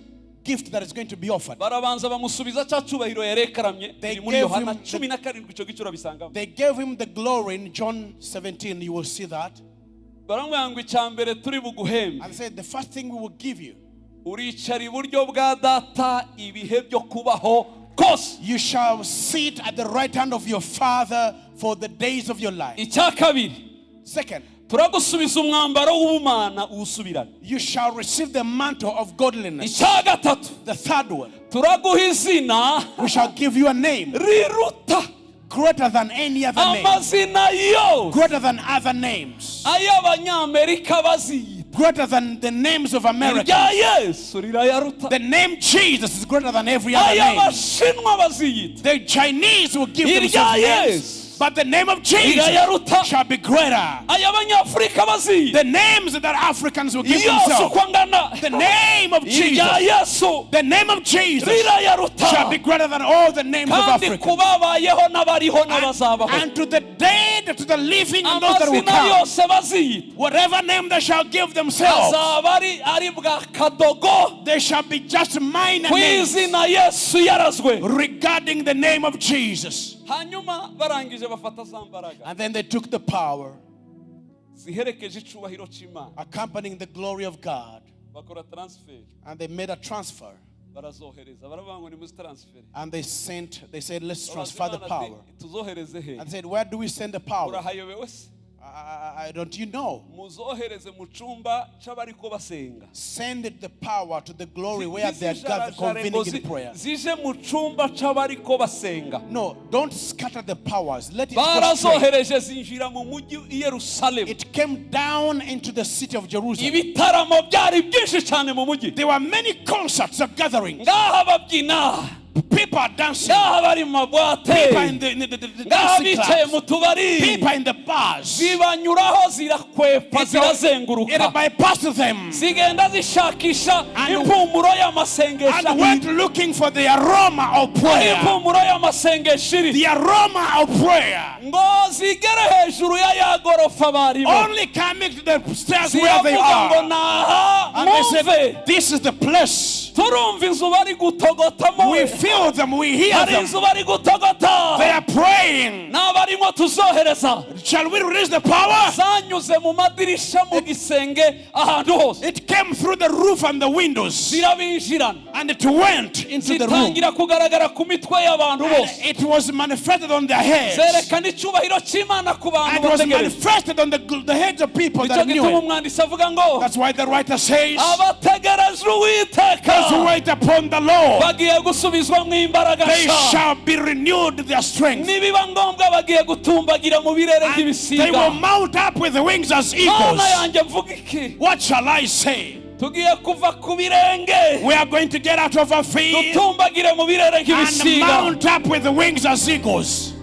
gift that is going to be offered. Barabanza bamusubiza cya cyubahiro yarekaranye They biri muri gave Yohana him the- 17 icyo gice urabisangamo. They gave him the glory in John 17. You will see that. Baramubwira ngo icya mbere turi buguhembe And said, "The first thing we will give you, uricara iburyo bwa data ibihe byo kubaho kose. You shall sit at the right hand of your Father for the days of your life." Icya kabiri Second, turagusubiza umwambaro w'ubumana uwusubirane. You shall receive the mantle of godliness. Icya gatatu The third one, turaguha izina we shall give you a name riruta greater than any other name, amazina yose greater than other names, ay'abanyamerika baziyita greater than the names of America. Irya Yesu rirayaruta. The name Jesus is greater than every other name. Ay'abashinwa baziyita The Chinese will give Irya themselves names, Yesu but the name of Jesus rirayaruta. Shall be greater. Ay'abanyafurika baziyita The names that Africans will give yose themselves, uko angana the name of irya Jesus, Yesu the name of Jesus rirayaruta. Shall be greater than all the names of Kandi Africa. ku babayeho n'abariho n'abazabaho And to the dead, to the living, and those that will amazina come, yose baziyita whatever name they shall give themselves, azaba ari ari bwa kadogo they shall be just minor ku names izina Yesu yarazwe. Regarding the name of Jesus. Hanyuma barangije bafata za mbaraga And then they took the power ziherekeje icubahiro cy'Imana accompanying the glory of God bakora transfer. And they made a transfer. Barazohereza baravuga ngo ni muzi transfer. And they said, "Let's transfer the power." Tuzohereze he? And said, "Where do we send the power?" Urahayobewe se? Don't you know? Muzohereze mu cyumba cy'abariko basenga. Send the power to the glory where they are gathered, Ntizijarajare ngo convening zi- in prayer. zije mu cyumba cy'abariko basenga. No, don't scatter the powers. Let it go straight. Barazohereje zinjira mu mujyi i Yerusalemu. It came down into the city of Jerusalem. Ibitaramo byari byinshi cyane mu mujyi. There were many concerts of gatherings. Ngaha babyina People are dancing. Ngaha bari mu mabwate People are in the ngaha dancing bicaye clubs. mu tubari. People are in the bars. Zibanyuraho zirakwepa It zirazenguruka bypassed them zigenda zishakisha And- impumuro y'amasengesho and went looking for the aroma of prayer. impumuro y'amasengesho iri The aroma of prayer. Ngo zigere hejuru ya ya gorofa barimo Only coming to the stairs where they ziravuga ngo are. naha And they mwumve said, "This is the place." Turumva inzu bari gutogotamo. We feel them, we hear Hari them. inzu bari gutogota. They are praying. N'abarimo tuzohereza. Shall we release the power? Zanyuze mu madirisha, mu gisenge, ahantu hose. It came through the roof and the windows, Zirabinjirana. And it went into the room. Zitangira kugaragara ku mitwe y'abantu bose. And it was manifested on their heads. Zerekana icyubahiro cy'Imana ku bantu And it was bategereje. Manifested on the heads of people Nicyo that knew gituma it. Umwanditsi avuga ngo That's why the writer says, abategereje Uwiteka "Those who wait upon the Lord, bagiye gusubizwamo imbaraga they nshya. Shall be renewed their strength. Nibiba ngombwa bagiye gutumbagira mu birere And they nk'ibisiga. Will mount up with wings as eagles." Mana yanjye, mvuga iki? What shall I say? Tugiye kuva ku birenge We are going to get out of our feet dutumbagire mu birere and nk'ibisiga. Mount up with the wings as eagles.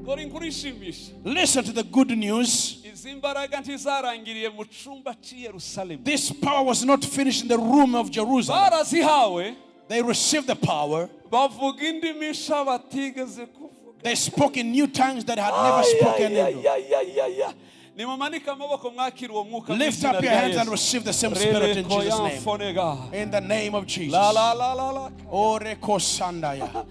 Dore inkuru ishimisha. Listen to the good news. Izi mbaraga ntizarangiriye mu cyumba cy'i Yerusalemu. This power was not finished in the room of Jerusalem. Barazihawe. They received the power. Bavuga indimi nshya batigeze kuvuga. They spoke in new tongues that had never spoken in. Ay, nimumanike amaboko mwakira uwo mwuka mu Lift izina up your rya hands and Yesu. Receive the same Spirit in Jesus' name. Rerekoyanfonega. In the name of Jesus. La la la la la. Orekosandaya.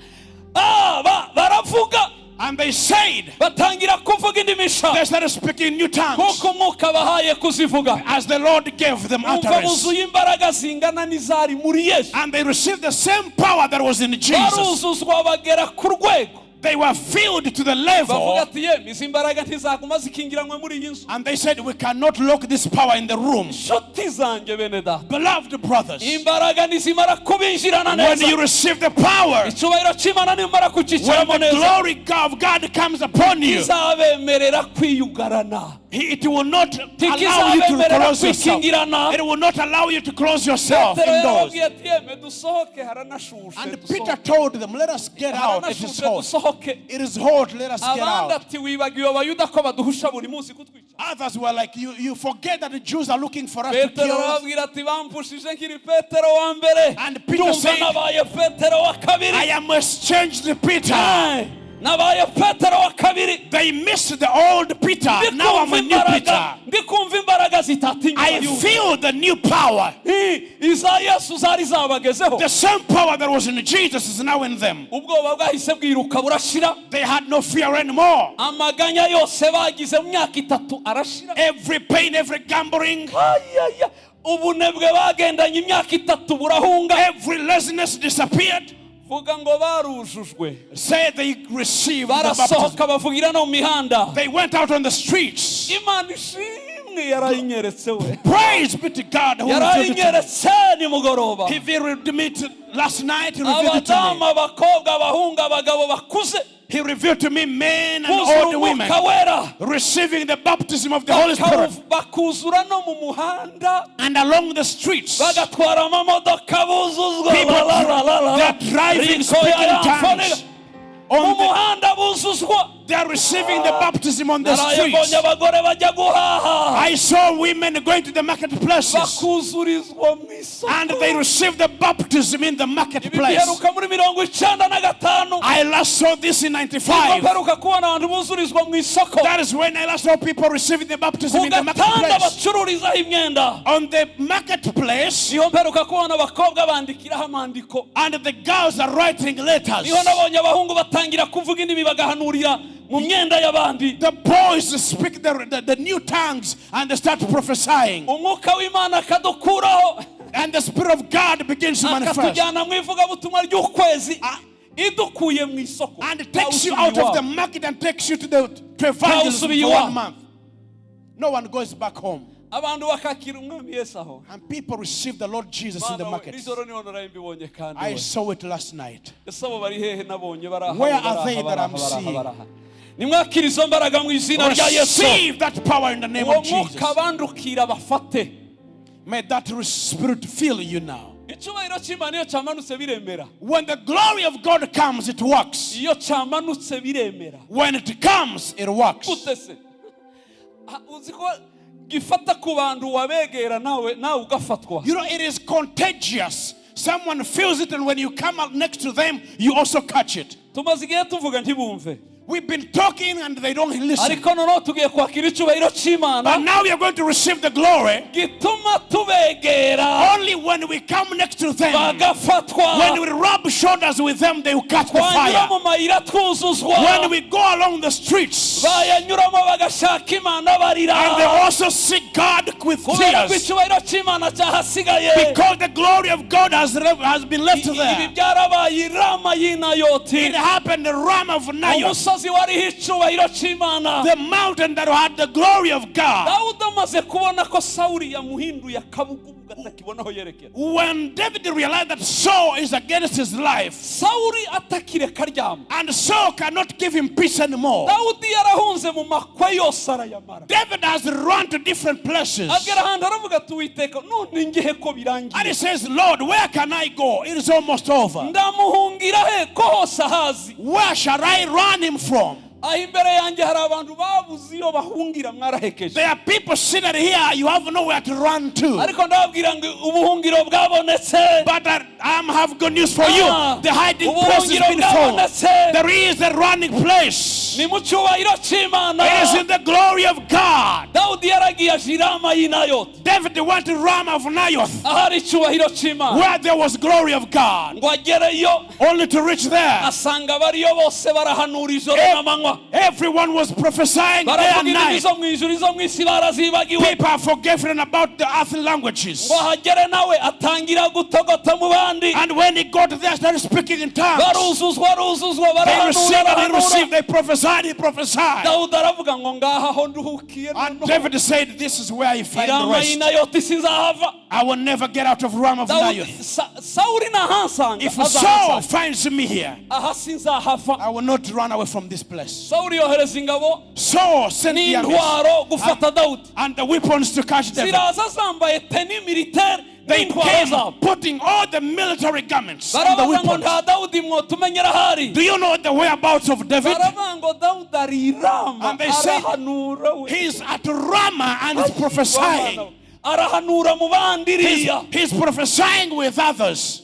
Ah, baravuga. And they said, Batangira kuvuga indimi nshya they started speaking new tongues kuko umwuka bahaye kuzivuga. As the Lord gave them Umva, utterance. buzuye imbaraga zingana n'izari muri Yesu. And they received the same power that was in Jesus. Baruzuzwa bagera ku rwego They were filled to the level. Bavuga ati yemwe izi mbaraga ntizaguma zikingiranywe muri iyi nzu. And they said, "We cannot lock this power in the room." Nshuti zanjye, bene data, Beloved brothers, imbaraga nizimara kubinjirana when neza, you receive the power, icyubahiro cy'Imana nimara when kucyicaramo the neza, glory of God comes upon you, izabemerera kwiyugarana. it will not allow you to Tikizabemerera close yourself. kwikingirana. It will not allow you to close yourself Petero indoors. yarababwiye ati yemwe dusohoke, haranashushe, And dusohoke. Peter told them, "Let us get out. It is Haranashushe, hot. dusohoke. It is hot. Let us get Abandi out." ati wibagiwe abayuda ko baduhusha buri munsi kutwica. Others were like, You forget that the Jews are looking for us to Petero kill us." arababwira ati bampushije nkiri Petero wa mbere, And Peter ndumva said, nabaye Petero wa kabiri. "I am exchanged Peter." Ay, nabaye Petero wa kabiri. They missed the old Peter. Now I'm Ndikumva a new imbaraga Peter. ndikumva imbaraga zitatinya I Abayuda. Feel the new power. Iza Yesu zari zabagezeho. The same power that was in Jesus is now in them. Ubwoba bwahise bwiruka burashira. They had no fear anymore. Amaganya yose bagize mu myaka 3 arashira. Every pain, every gambling, Ayaya. Ubunebwe bagendanye imyaka 3 burahunga. Every laziness disappeared. Vuga ngo barujujwe. Say they received the baptism. Barasohoka bavugira no mu mihanda. They went out on the streets. Imana ishimwe yarayinyeretse we. Praise be to God who revealed it to me. Yarayinyeretse nimugoroba. He revealed to me last night. He revealed it to Abadamu, me. abakobwa, abahungu, abagabo bakuze He revealed to me men and buzura old women umwuka wera receiving the baptism of the Holy Spirit. Bakuzura no mu muhanda And along the streets, bagatwara amamodoka buzuzwa. People, La, la, la, la, la. they are driving, Riko speaking ya tongues. Mu On muhanda buzuzwa. They are receiving the baptism on the Naraye streets. mbonye abagore bajya guhaha I saw women going to the marketplaces bakuzurizwa mu isoko. And they received the baptism in the Ibi marketplace. biheruka muri 95. I last saw this in Nibwo 95. mperuka kubona abantu buzurizwa mu isoko. That is when I last saw people receiving the baptism Ku in the gatanda marketplace. bacururizaho imyenda On the marketplace, niho mperuka kubona abakobwa bandikiraho amandiko. And the girls are writing letters. Niho nabonye abahungu batangira kuvuga indimi bagahanurira mu myenda y'abandi. The boys speak the new tongues and they start prophesying. Umwuka w'Imana akadukuraho And the Spirit of God begins to manifest. Akatujyana mu ivugabutumwa ry'ukwezi idukuye mu isoko. And it takes you out of the market and takes you to evangelism Ntawusubiye for iwabo. one month. No one goes back home. Abantu bakakira umwami Yesu aho. And people receive the Lord Jesus in the Mana we, market. nijoro niho naraye mbibonye kandi I we. Saw it last night. Ese abo bari hehe nabonye baraha Where baraha, are they that baraha, I'm baraha, seeing? baraha. Nimwakire izo mbaraga mu izina rya Yesu. Receive that power in the name Uwo of Jesus. mwuka bandukira bafate. May that Spirit fill you now. Icyubahiro cy'Imana iyo cyamanutse biremera. When the glory of God comes, it works. Iyo cyamanutse biremera. When it comes, it works. Gute se? Ah, uzi ko gifata ku bantu wabegera nawe nawe ugafatwa. It is contagious. Someone feels it, and when you come out next to them, you also catch it. Tumaze igihe tuvuga ntibumve. We've been talking and they don't listen. Ariko noneho tugiye kwakira icyubahiro cy'Imana But now we are going to receive the glory. Gituma tubegera. Only When we come next to them, bagafatwa. When we rub shoulders with them, they will catch the Twanyura fire. Mu mayira twuzuzwa, When we go along the streets, bayanyuramo bagashaka Imana barira, and they also seek God with kubera ko tears, icyubahiro cy'Imana cyahasigaye. Because the glory of God has been left Ibi there. Byarabaye i Rama y'i Nayoti, It happened in Ramah of Naioth, umusozi wariho icyubahiro cy'Imana. The mountain that had the glory of God. Dawudi amaze kubona ko Sawuli yamuhinduye akabugubugu atakibona aho yerekera, When David realized that Saul is against his life, Sawuli atakireka aryama, and Saul cannot give him peace anymore, Dawudi yarahunze mu makwe yose arayamara. David has run to different places. Agera ahantu aravuga ati Uwiteka none ngehe ko And birangiye? He says, "Lord, where can I go? It is almost over. Ndamuhungira he ko hose ahazi? Where shall I run him from?" Aho imbere yanjye hari abantu babuze iyo bahungira mwarahekeje. There are people seated here, you have nowhere to run to. Ariko ndababwira ngo ubuhungiro bwabonetse. But I have good news for you. Ah, The hiding place has ubuhungiro been found. Bwabonetse. There is a running place. Ni mu cyubahiro cy'Imana. It is in the glory of God. Dawudi yaragiye aja i Rama y'i Nayoti, David went to Ramah of Naioth, ahari icyubahiro cy'Imana, where there was glory of God. Ngo agereyo, Only to reach there, asanga abariyo bose barahanura ijoro n'amanywa. everyone was prophesying day Baravuga and indimi night. Zo mu ijuru izo mu isi barazibagiwe. People are forgetting about the earthly languages. Ngo ahagere nawe atangira gutogota mu bandi. And when he got there, started speaking in tongues. Baruzuzwa baruzuzwa They barahanura received and he barahanura. Received. They prophesied, he prophesied. Dawudi aravuga ngo ngaha aho nduhukiye And noneho. David said, "This is where I find I Rama rest. y'i Nayoti sinzahava. I will never get out of Ramah of Dawudi Naioth. Sawuli nahansanga If Saul azahansanga. Finds me here, Aha sinzahava. I will not run away from this place." Sawuli yohereza ingabo Saul sent the armies n'intwaro gufata Dawudi. And the weapons to catch David. Ziraza zambaye tenue militaire They n'intwaro came zabo. Putting all the military garments and the Barabaza ngo weapons. nta Dawudi mwotumenyera ahari? Do you know the whereabouts of David? Baravuga ngo Dawudi ari i Rama And they said, arahanura we. "He's at Ramah and is prophesying." Arahanura mu bandi iriya. He's prophesying with others.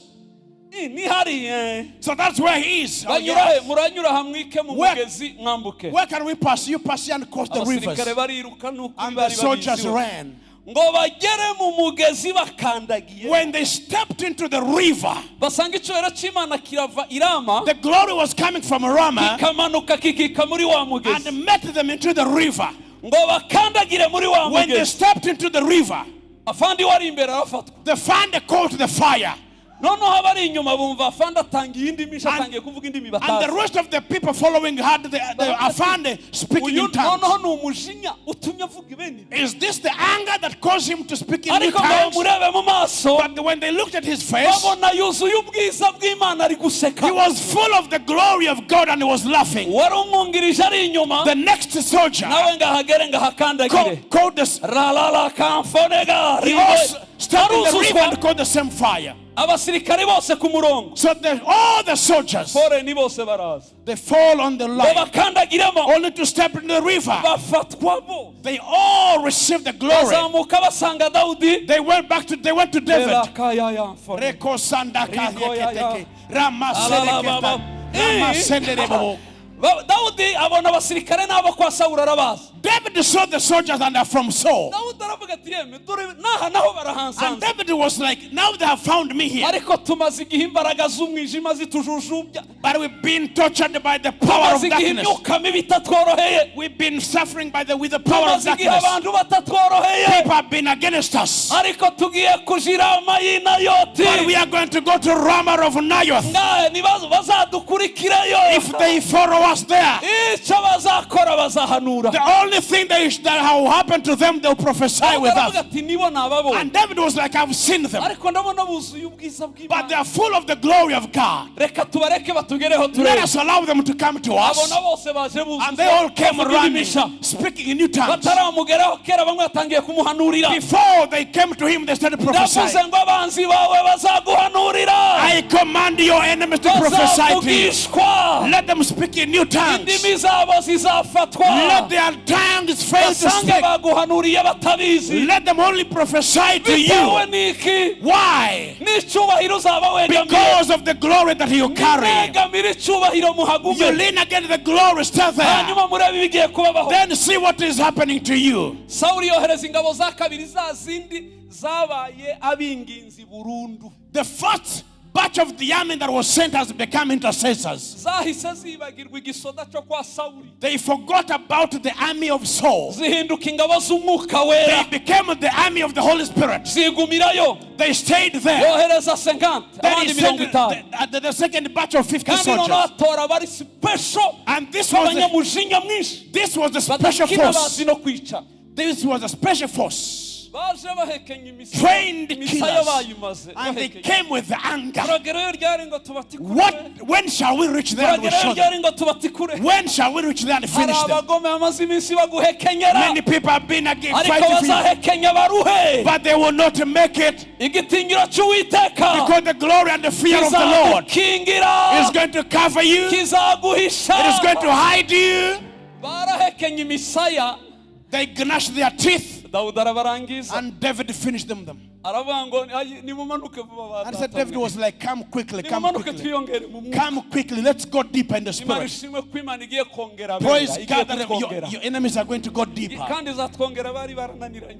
Ni hariya. So that's where he is. Oh, Banyura he yes. muranyura hamwike mu mugezi mwambuke. Where can we pass? You pass here and cross the rivers. Abasirikare bariruka nuko And the bari soldiers babiziwe. Ran. Ngo bagere mu mugezi bakandagiye, When they stepped into the river, basanga icyubahiro cy'Imana kirava i Rama, the glory was coming from Ramah kikamanuka kikika muri wa mugezi. And met them into the river. Ngo bakandagire muri wa When they mugezi, stepped into the river, afandi wari imbere arafatwa. The fire caught the fire. Noneho abari inyuma bumva afandi atanga iyindi mishi atangiye kuvuga indimi And the batazi. Rest of the people following had the Afande speaking Uyu in tongues. noneho ni umujinya utumye avuga ibene ibi? Is this the anger that caused him to speak in new Ariko ngo tongues? bamurebe mu maso, But when they looked at his face, babona yuzuye ubwiza bw'Imana ari guseka. He was full of the glory of God and he was laughing. Wari umwungirije ari inyuma The next soldier nawe ngo ahagere ngo ahakandagire called the, ralala kamfonega he also stepped in the river aruzuzwa and caught the same fire. Abasirikare bose ku murongo. So all the soldiers, foreni bose baraza they fall on the ngo line, bakandagiremo, only to step in the river. Bafatwa bose. They all received the glory. Bazamuka basanga Dawudi. They went to David. Elakaya yamfone. Reko sandaka Riko ya ya. yeketeke. Rama seleketa. Rama senderebo. Dawudi abona abasirikare n'abo kwa Sawuli arabaza. David saw the soldiers and they're from Saul. Dawudi aravuga ati yemwe dore n'aha naho And barahansanze. David was like, "Now they have found me here." Ariko tumaze igihe imbaraga z'umwijima zitujujubya. But we've been tortured by the power of Tumaze igihe darkness. Imyuka mibi itatworoheye. We've been suffering with the power of Tumaze igihe darkness. abantu batatworoheye. People have been against us. Ariko tugiye kuja i Rama y'i Nayoti. But we are going to go to Ramah of Naioth. Ngahe nibazo bazadukurikireyo. If they follow us there, icyo bazakora bazahanura. The only thing that will happen to them, they'll prophesy with Aravuga us. Ati nibo nababonye. And David was like, "I've seen them." Ariko ndabona buzuye ubwiza But they bw'Imana. Are full of the glory of God. Reka tubareke batugereho Let turebe. Us allow them to come to us. Abona bose baje And they all buzuye came bavuga running, indimisha. Speaking in new tongues. Bataramugeraho kera bamwe batangiye kumuhanurira. Before they came to him, they started Ndavuze prophesying. ngo abanzi bawe bazaguhanurira. I Command your enemies to prophesy to you. Bazavugishwa. Let them speak in new tongues. Indimi zabo zizafatwa. Let their tongues fail to Basange speak. baguhanuriye batabizi. Let them only prophesy to Bitewe you. n'iki? Why? N'icyubahiro uzaba wegamiye. Because of the glory that you carry. Mwegamire icyubahiro You muhagume. lean against the glory, stay there. Hanyuma murebe ibigiye kubabaho. Then see what is happening to you. Sawuli yohereza ingabo za kabiri, za zindi zabaye abinginzi burundu. The first batch of the army that was sent has become intercessors. Zahise zibagirwa igisoda cyo kwa Sawuli. They forgot about the army of Saul. Zihinduka ingabo z'umwuka wera. They became the army of the Holy Spirit. Zigumirayo. They stayed there. Yohereza 50, Then he abandi sent 50. the second batch of 50 Kandi noneho soldiers. atora abari special, And this was the, abanyamujinya mwinshi, this was the special badakina, force. bazi no kwica. This was a special force. Baje bahekenya imisaya. Trained Imisaya killers. bayimaze. And they Bahekenya. came with the anger. Turagerayo ryari ngo tubatikure? What? When shall we reach there and we Turagerayo show them? ryari ngo tubatikure? When shall we reach there and Hari finish them? abagome bamaze iminsi baguhekenyera, Many people have been again ariko fighting for you, bazahekenya baruhe. but they will not make it Igitinyiro cy'Uwiteka because the glory and the fear of the Lord kizagukingira, is going to cover you. It kizaguhisha. is going to hide you. Barahekenya imisaya. They gnashed their teeth, Dawudi arabarangiza. and David finished them. Aravuga ngo "Ayi, nimumanuke vuba ba And said data David mwe. was like, "Come quickly, come Nimumanuke quickly, twiyongere mu mwuka." come quickly. Let's go deeper in the Imana spirit." ishimwe ko Imana igiye kongera abera, Praise igiye God that your, kutwongera. your enemies are going to go deeper, Kandi izatwongera bari barananiranye.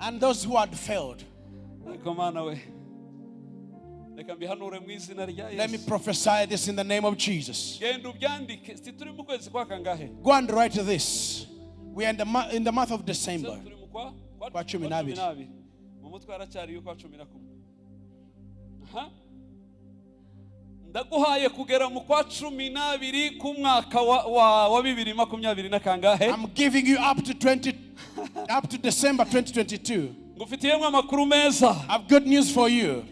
And those who had failed. Ariko Mana we, reka mbihanure mu izina rya Let me Yesu. Prophesy this in the name of Jesus. Genda ubyandike. Si turi mu kwezi kwa kangahe? Go and write this. We are in the month of Se December. turi mu kwa Kwa 12. 12. Mu mutwe haracyari ukwa 11. Aha. Ndaguhaye kugera mu kwa 12 k'umwaka wa 2020 na kangahe. I'm giving you up to 20, up to December 2022. Ngufitiyemo amakuru meza. I've good news for you.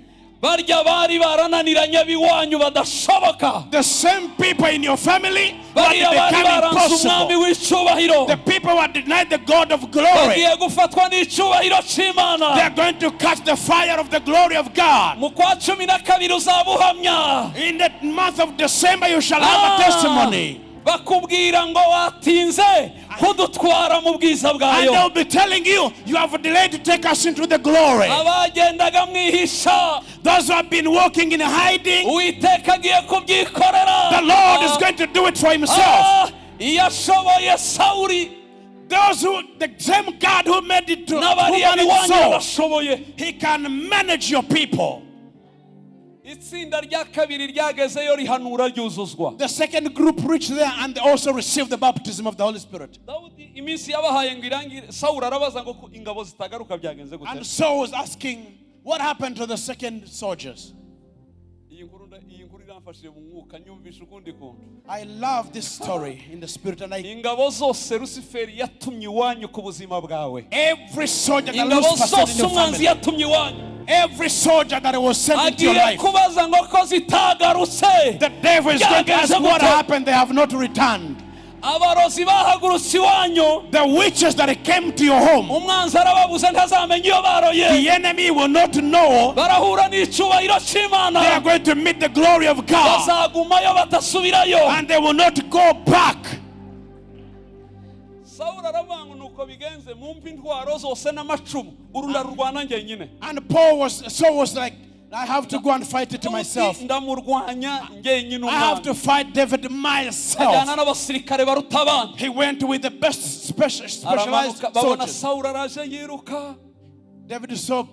Barya bari barananiranye b'iwanyu badashoboka, The same people in your family who had bariya bari become baranze umwami impossible. w'icyubahiro, The people who had denied the God of glory, bagiye gufatwa n'icyubahiro cy'Imana. they are going to catch the fire of the glory of God. Mu kwa 12 uzabuhamya. In the month of December, you shall have a testimony. Bakubwira ngo watinze kudutwara mu bwiza And bwayo. they'll be telling you, "You have delayed to take us into the glory." Abagendaga mwihisha, Those who have been walking in hiding, Uwiteka agiye kubyikorera. the Lord is going to do it for Himself. Ah, iyo ashoboye Sawuri, Those who, the same God who made it to who n'abariya managed b'iwanyu Saul, barashoboye. He can manage your people. Itsinda rya kabiri ryagezeyo rihanura ryuzuzwa. The second group reached there and they also received the baptism of the Holy Spirit. Dawudi iminsi yabahaye ngo irangire, Sawuli arabaza ngo ko ingabo zitagaruka byagenze gute? And Saul was asking, "What happened to the second soldiers?" Iyi nkuru iramfashije mu mwuka, nyumvisha ukundi kuntu. I love this story in the spirit, and I Ingabo zose Rusiferi yatumye iwanyu ku buzima bwawe, every soldier that ingabo Lucifer sent in zose your umwanzi family, yatumye iwanyu, every soldier that was sent into your agiye life, kubaza ngo ko zitagarutse. the devil is going to ask Byagenze what gute? Happened. They have not returned. Abarozi bahagurutse iwanyu, The witches that came to your home, umwanzi arababuze, ntazamenya iyo baroye. The enemy will not know. Barahura n'icyubahiro cy'Imana. They are going to meet the glory of God, Bazagumayo badasubirayo. And they will not go back. Sawuli aravuga ngo nuko bigenze, mumpe intwaro zose n'amacumu, uru ndarurwana njyenyine. And Paul was Saul was like, "I have to go and fight it myself. Ndamurwanya njyenyine I have to umwami. Fight David Ajyana myself." n'abasirikare baruta abandi. He went with the best specialized Aramanuka babona soldiers. Sawuli araje yiruka. David is so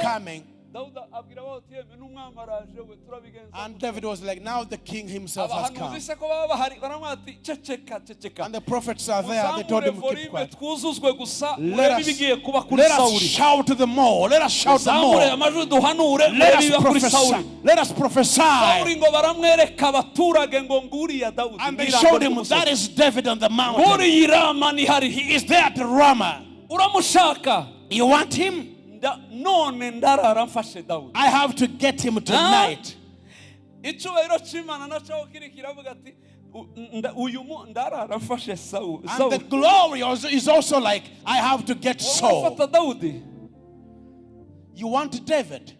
coming. Dawudi abwira bawuti yemwe n'umwami araje we, turabigenza And gute?" David was like, "Now the king himself has come." Abahanuzi se ko baba bahari baramubwira ati ceceka ceceka. And the prophets are there. They told Uzamure him, "Keep volume quiet. twuzuzwe gusa, Let urebe us, ibigiye kuba kuri let us Sawuli. Shout the more. Let us shout the Uzamure more. amajwi duhanure, Let urebe us ibiba kuri prophesy. Sawuli." Let us prophesy." Sawuli ngo baramwereka abaturage ngo nguriya Dawudi And they mw'irango showed him, ry'umusozi. "That is David on the mountain. Nguriya i Rama ni hari. He is there at Ramah. Uramushaka? You want him? None ndarara mfashe Dawudi. I have to get him tonight." Icyubahiro cy'Imana nacyo kiri kiravuga ati uyu ndarara mfashe And the Sawuli. Glory is also like, "I have to get Wowe Saul." ufata Dawudi. You want David?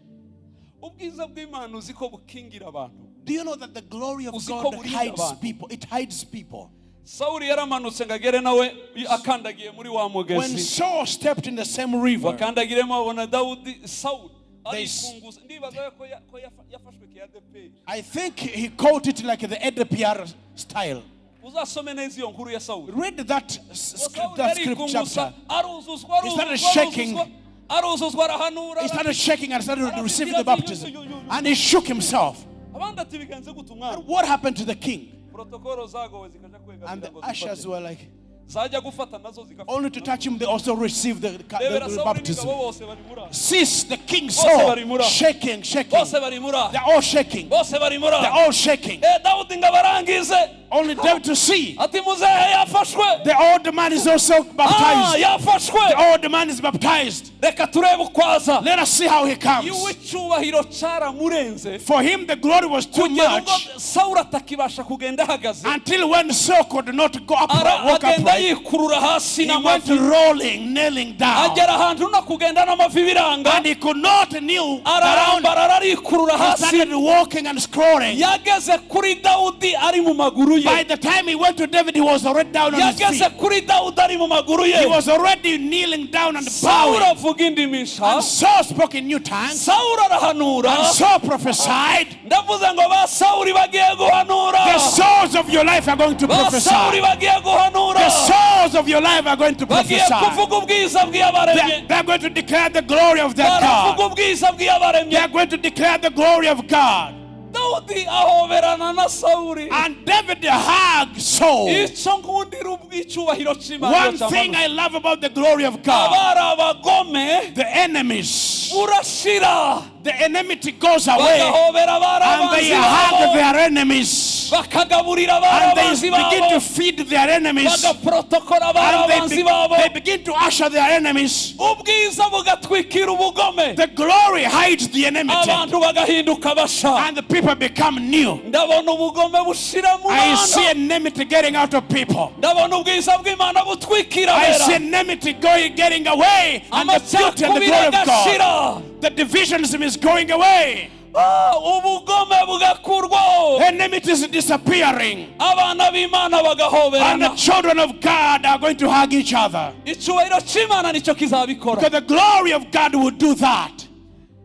Ubwiza bw'Imana uzi ko bukingira abantu? Do you know that the glory of Uzi ko God burinda hides abantu. People? It hides people. Sawuli yaramanutse ngo agere nawe akandagiye muri wa When mugezi. Saul stepped in the same river, Bakandagiremo babona Dawudi, Sawuli arikunguza, ndibaza ko yafashwe kiyadeperi. I think he caught it like the ADPR style. Uzasome neza iyo nkuru ya Sawuli. Read that, Ngo Sawuli that script yarikungusa chapter. aruzuzwa, He started aruzuzwa, shaking. aruzuzwa, aruzuzwa, arahanura. He started shaking and started to receive the baptism. And he shook himself. Abandi ati bigenze gute umwana? And what happened to the king? Protokolo zagowe zikaja kwegamira And the ngo ushers zifate. Were like, Zajya gufata nazo zigafata. Only to touch him, they also received Rebera the Sawuli baptism. n'ingabo bose bari muri aho. Cease, the king Bose saw, bari muri aho. shaking, shaking. Bose bari muri aho. They're all shaking. Bose bari muri They're aho. All shaking. Eh, Dawudi ngo abarangize. Only David to see. Ati muzehe yafashwe. The old man is also Ah, baptized. yafashwe. The old man is baptized. Reka turebe uko aza. Let us see how he comes. Iwe icyubahiro cyaramurenze For him, the glory was too kugera ubwo much Sawuli atakibasha kugenda ahagaze. Until when Saul could not go up, walk Agenda upright. yikurura hasi He went n'amavi. Rolling, kneeling down. Agera ahantu no kugenda n'amavi biranga. And he could not kneel down. Ararambara arikurura He hasi. started walking and scrolling. Yageze kuri Dawudi ari mu maguru By ye. the time he went to David, he was already down on his Yageze feet. Kuri Dawudi ari mu maguru He ye. Was already kneeling down and Sawuli bowing. avuga indimi nsha. And Saul spoke in new tongues. Sawuli arahanura. And Saul prophesied. Ndavuze ngo ba Sawuli bagiye guhanura. The souls of your life are going to Ba Sawuli prophesy. Bagiye guhanura. The souls of your life are going to Bagiye prophesy. Kuvuga ubwiza bw'iyabaremye. They're going to declare the glory of their Baravuga God. Ubwiza bw'iyabaremye. They are going to declare the glory of God. Dawudi ahoberana na Sawuli. And David hugged Saul. Icyo nkundira ubw'icyubahiro cy'Imana One thing I love about the glory of God, abari abagome the enemies, burashira. The enmity goes away Bagahobera abari and they abanzi hug babo. Their enemies. Bakagaburira abari And they abanzi begin babo. To feed their enemies. Bagaprotokora abari And abanzi babo. they begin to usher their enemies. Ubwiza bugatwikira ubugome. The glory hides the enmity. Abantu bagahinduka basha. And the people become new. Ndabona ubugome bushira mu I see bantu. Enmity getting out of people. Ndabona ubwiza bw'Imana butwikira I see abera. Enmity going, getting away, and the beauty and the Amacakubiri glory of God. agashira. The divisionism is going away. Ah, ubugome bugakurwaho. Enmity is disappearing. Abana b'Imana And the bagahoberana. Children of God are going to hug each other. Icyubahiro cy'Imana nicyo kizabikora. Because the glory of God will do that.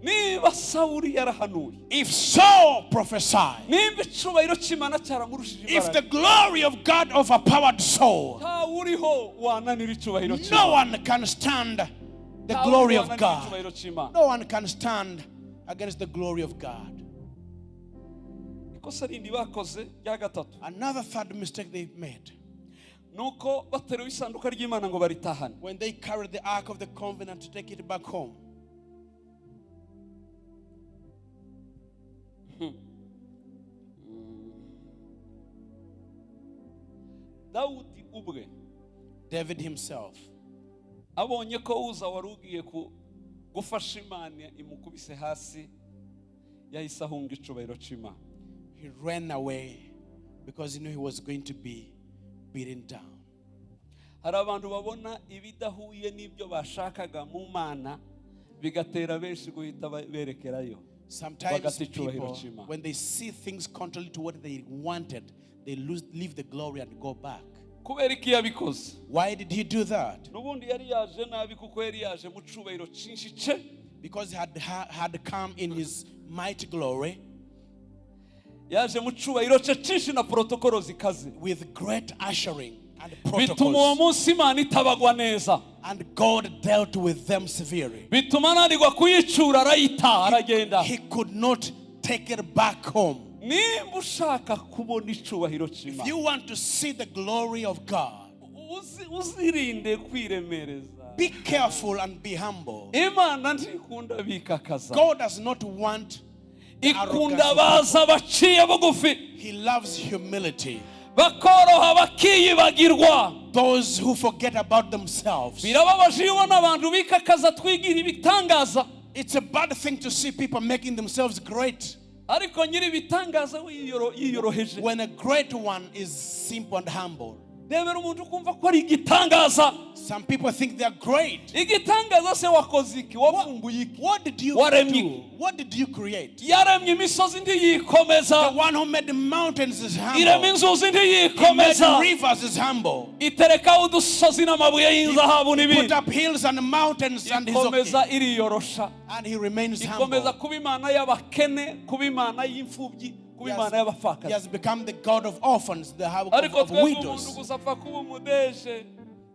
Niba Sawuli yarahanuye, If Saul prophesied, nimba icyubahiro cy'Imana cyaramurushije if the imbaraga, glory of God overpowered Saul, ntawe uriho wananira icyubahiro no cy'Imana. One can stand the Ntawe glory uriho of wananira God. icyubahiro cy'Imana. No one can stand against the glory of God. Ikosa rindi bakoze rya gatatu Another third mistake they made, ni uko bateruye isanduka ry'Imana ngo baritahane, when they carried the Ark of the Covenant to take it back home, Dawudi ubwe David himself, abonye ko Uza wari ugiye gufasha Imana imukubise hasi, yahise ahunga icyubahiro cy'Imana. He ran away because he knew he was going to be beaten down. Hari abantu babona ibidahuye n'ibyo bashakaga mu Mana bigatera benshi guhita berekerayo. Sometimes Bagata icyubahiro people, cy'Imana. When they see things contrary to what they wanted, they leave the glory and go back. Kubera iki yabikoze? Why did he do that? N'ubundi yari yaje nabi kuko yari yaje mu cyubahiro cyinshi cye. Because he had come in his mighty glory Yaje mu cyubahiro cye cyinshi na protokolo zikaze, with great ushering and bituma uwo protocols. Munsi Imana itabagwa neza. And God dealt with them severely. Bituma ananirwa kuyicura arayita aragenda. He could not take it back home. Nimba ushaka kubona icyubahiro If cy'Imana, you want to see the glory of God, uzirinde kwiremereza. Be careful and be humble. Imana ntikunda bikakaza. God does not want Ikunda arrogance. Baza baciye bugufi, He loves humility. Bakoroha bakiyibagirwa. Those who forget about themselves. Birababaje iyo ubona abantu bikakaza twigira ibitangaza. It's a bad thing to see people making themselves great Ariko nyiri ibitangaza we yiyoroheje. When a great one is simple and humble. Rebera umuntu ukumva ko ari igitangaza. Some people think they're great. Igitangaza se wakoze iki? Wavumbuye iki? What did you Waremye do? What did you create? Yaremye imisozi ntiyikomeza. The one who made the mountains is Irema humble. inzuzi He made ntiyikomeza. Rivers is humble. Iterekaho udusozi n'amabuye y'inzahabu He put n'ibindi. up hills and mountains and he's okay. Ikomeza iriyorosha. And he remains Ikomeza humble. Kuba Imana y'abakene, kuba Imana y'imfubyi, kuba He Imana has, he y'abapfakazi. has become the God of orphans, the of, Ariko of twebwe umuntu widows. Gusa apfa kuba umudeje.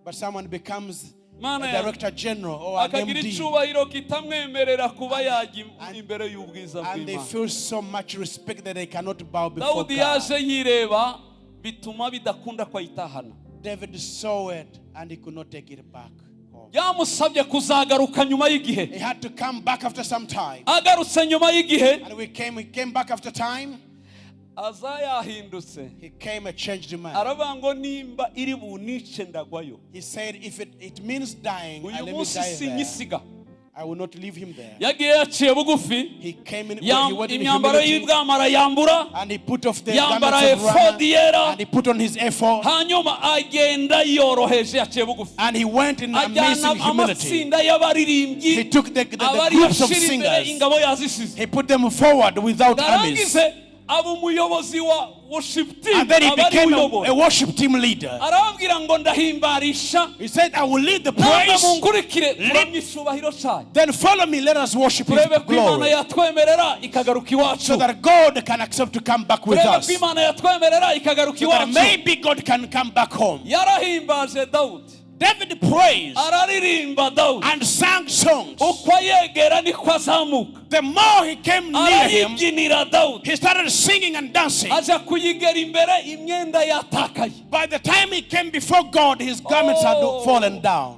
But someone becomes a Mana yanjye. Director general or an Akagira MD. icubahiro kitamwemerera kuba yajya imbere y'ubwiza And they bw'Imana. Feel so much respect that they cannot bow before Dawudi God. yaje yireba bituma bidakunda ko ayitahana. David saw it and he could not take it back home. Byamusabye kuzagaruka nyuma y'igihe. He had to come back after some time. Agarutse nyuma y'igihe And we came back after time. Aza yahindutse. He came a changed man. Aravuga ngo nimba iri bunice ndagwayo. He said, if it means dying, Uyu let me munsi die there. sinyisiga. I will not leave him there. Yagiye yaciye bugufi. He came in, he Yam- went in imyambaro humility, y'ibwami arayambura. And he put off the Yambara garments of efodi Rama, yera. and he put on his ephod, Hanyuma agenda yoroheje yaciye bugufi. And he went in Ajyana amazing humility. amatsinda y'abaririmbyi He took the abari groups of yashira imbere singers. ingabo yazisize. He put them forward without armies. Ndarangize aba umuyobozi wa worship team And then he abari became uyobora. a worship team leader. Arababwira ngo ndahimbarisha. He said, "I will lead the Namwe praise. munkurikire turamye icubahiro cyayo. Then follow me, let us worship his Turebe ko Imana glory." yatwemerera ikagaruka iwacu. So that God can accept to come back with Turebe us. ko Imana yatwemerera ikagaruka So that iwacu. maybe God can come back home. Yarahimbaje Dawudi. David praised Araririmba Dawudi. And sang songs. Uko ayegera niko azamuka. The more he came near him, Arayibyinira Dawudi. He started singing and dancing. Aja kuyigera imbere imyenda yatakaye. By the time he came before God, his garments had Oh. fallen down.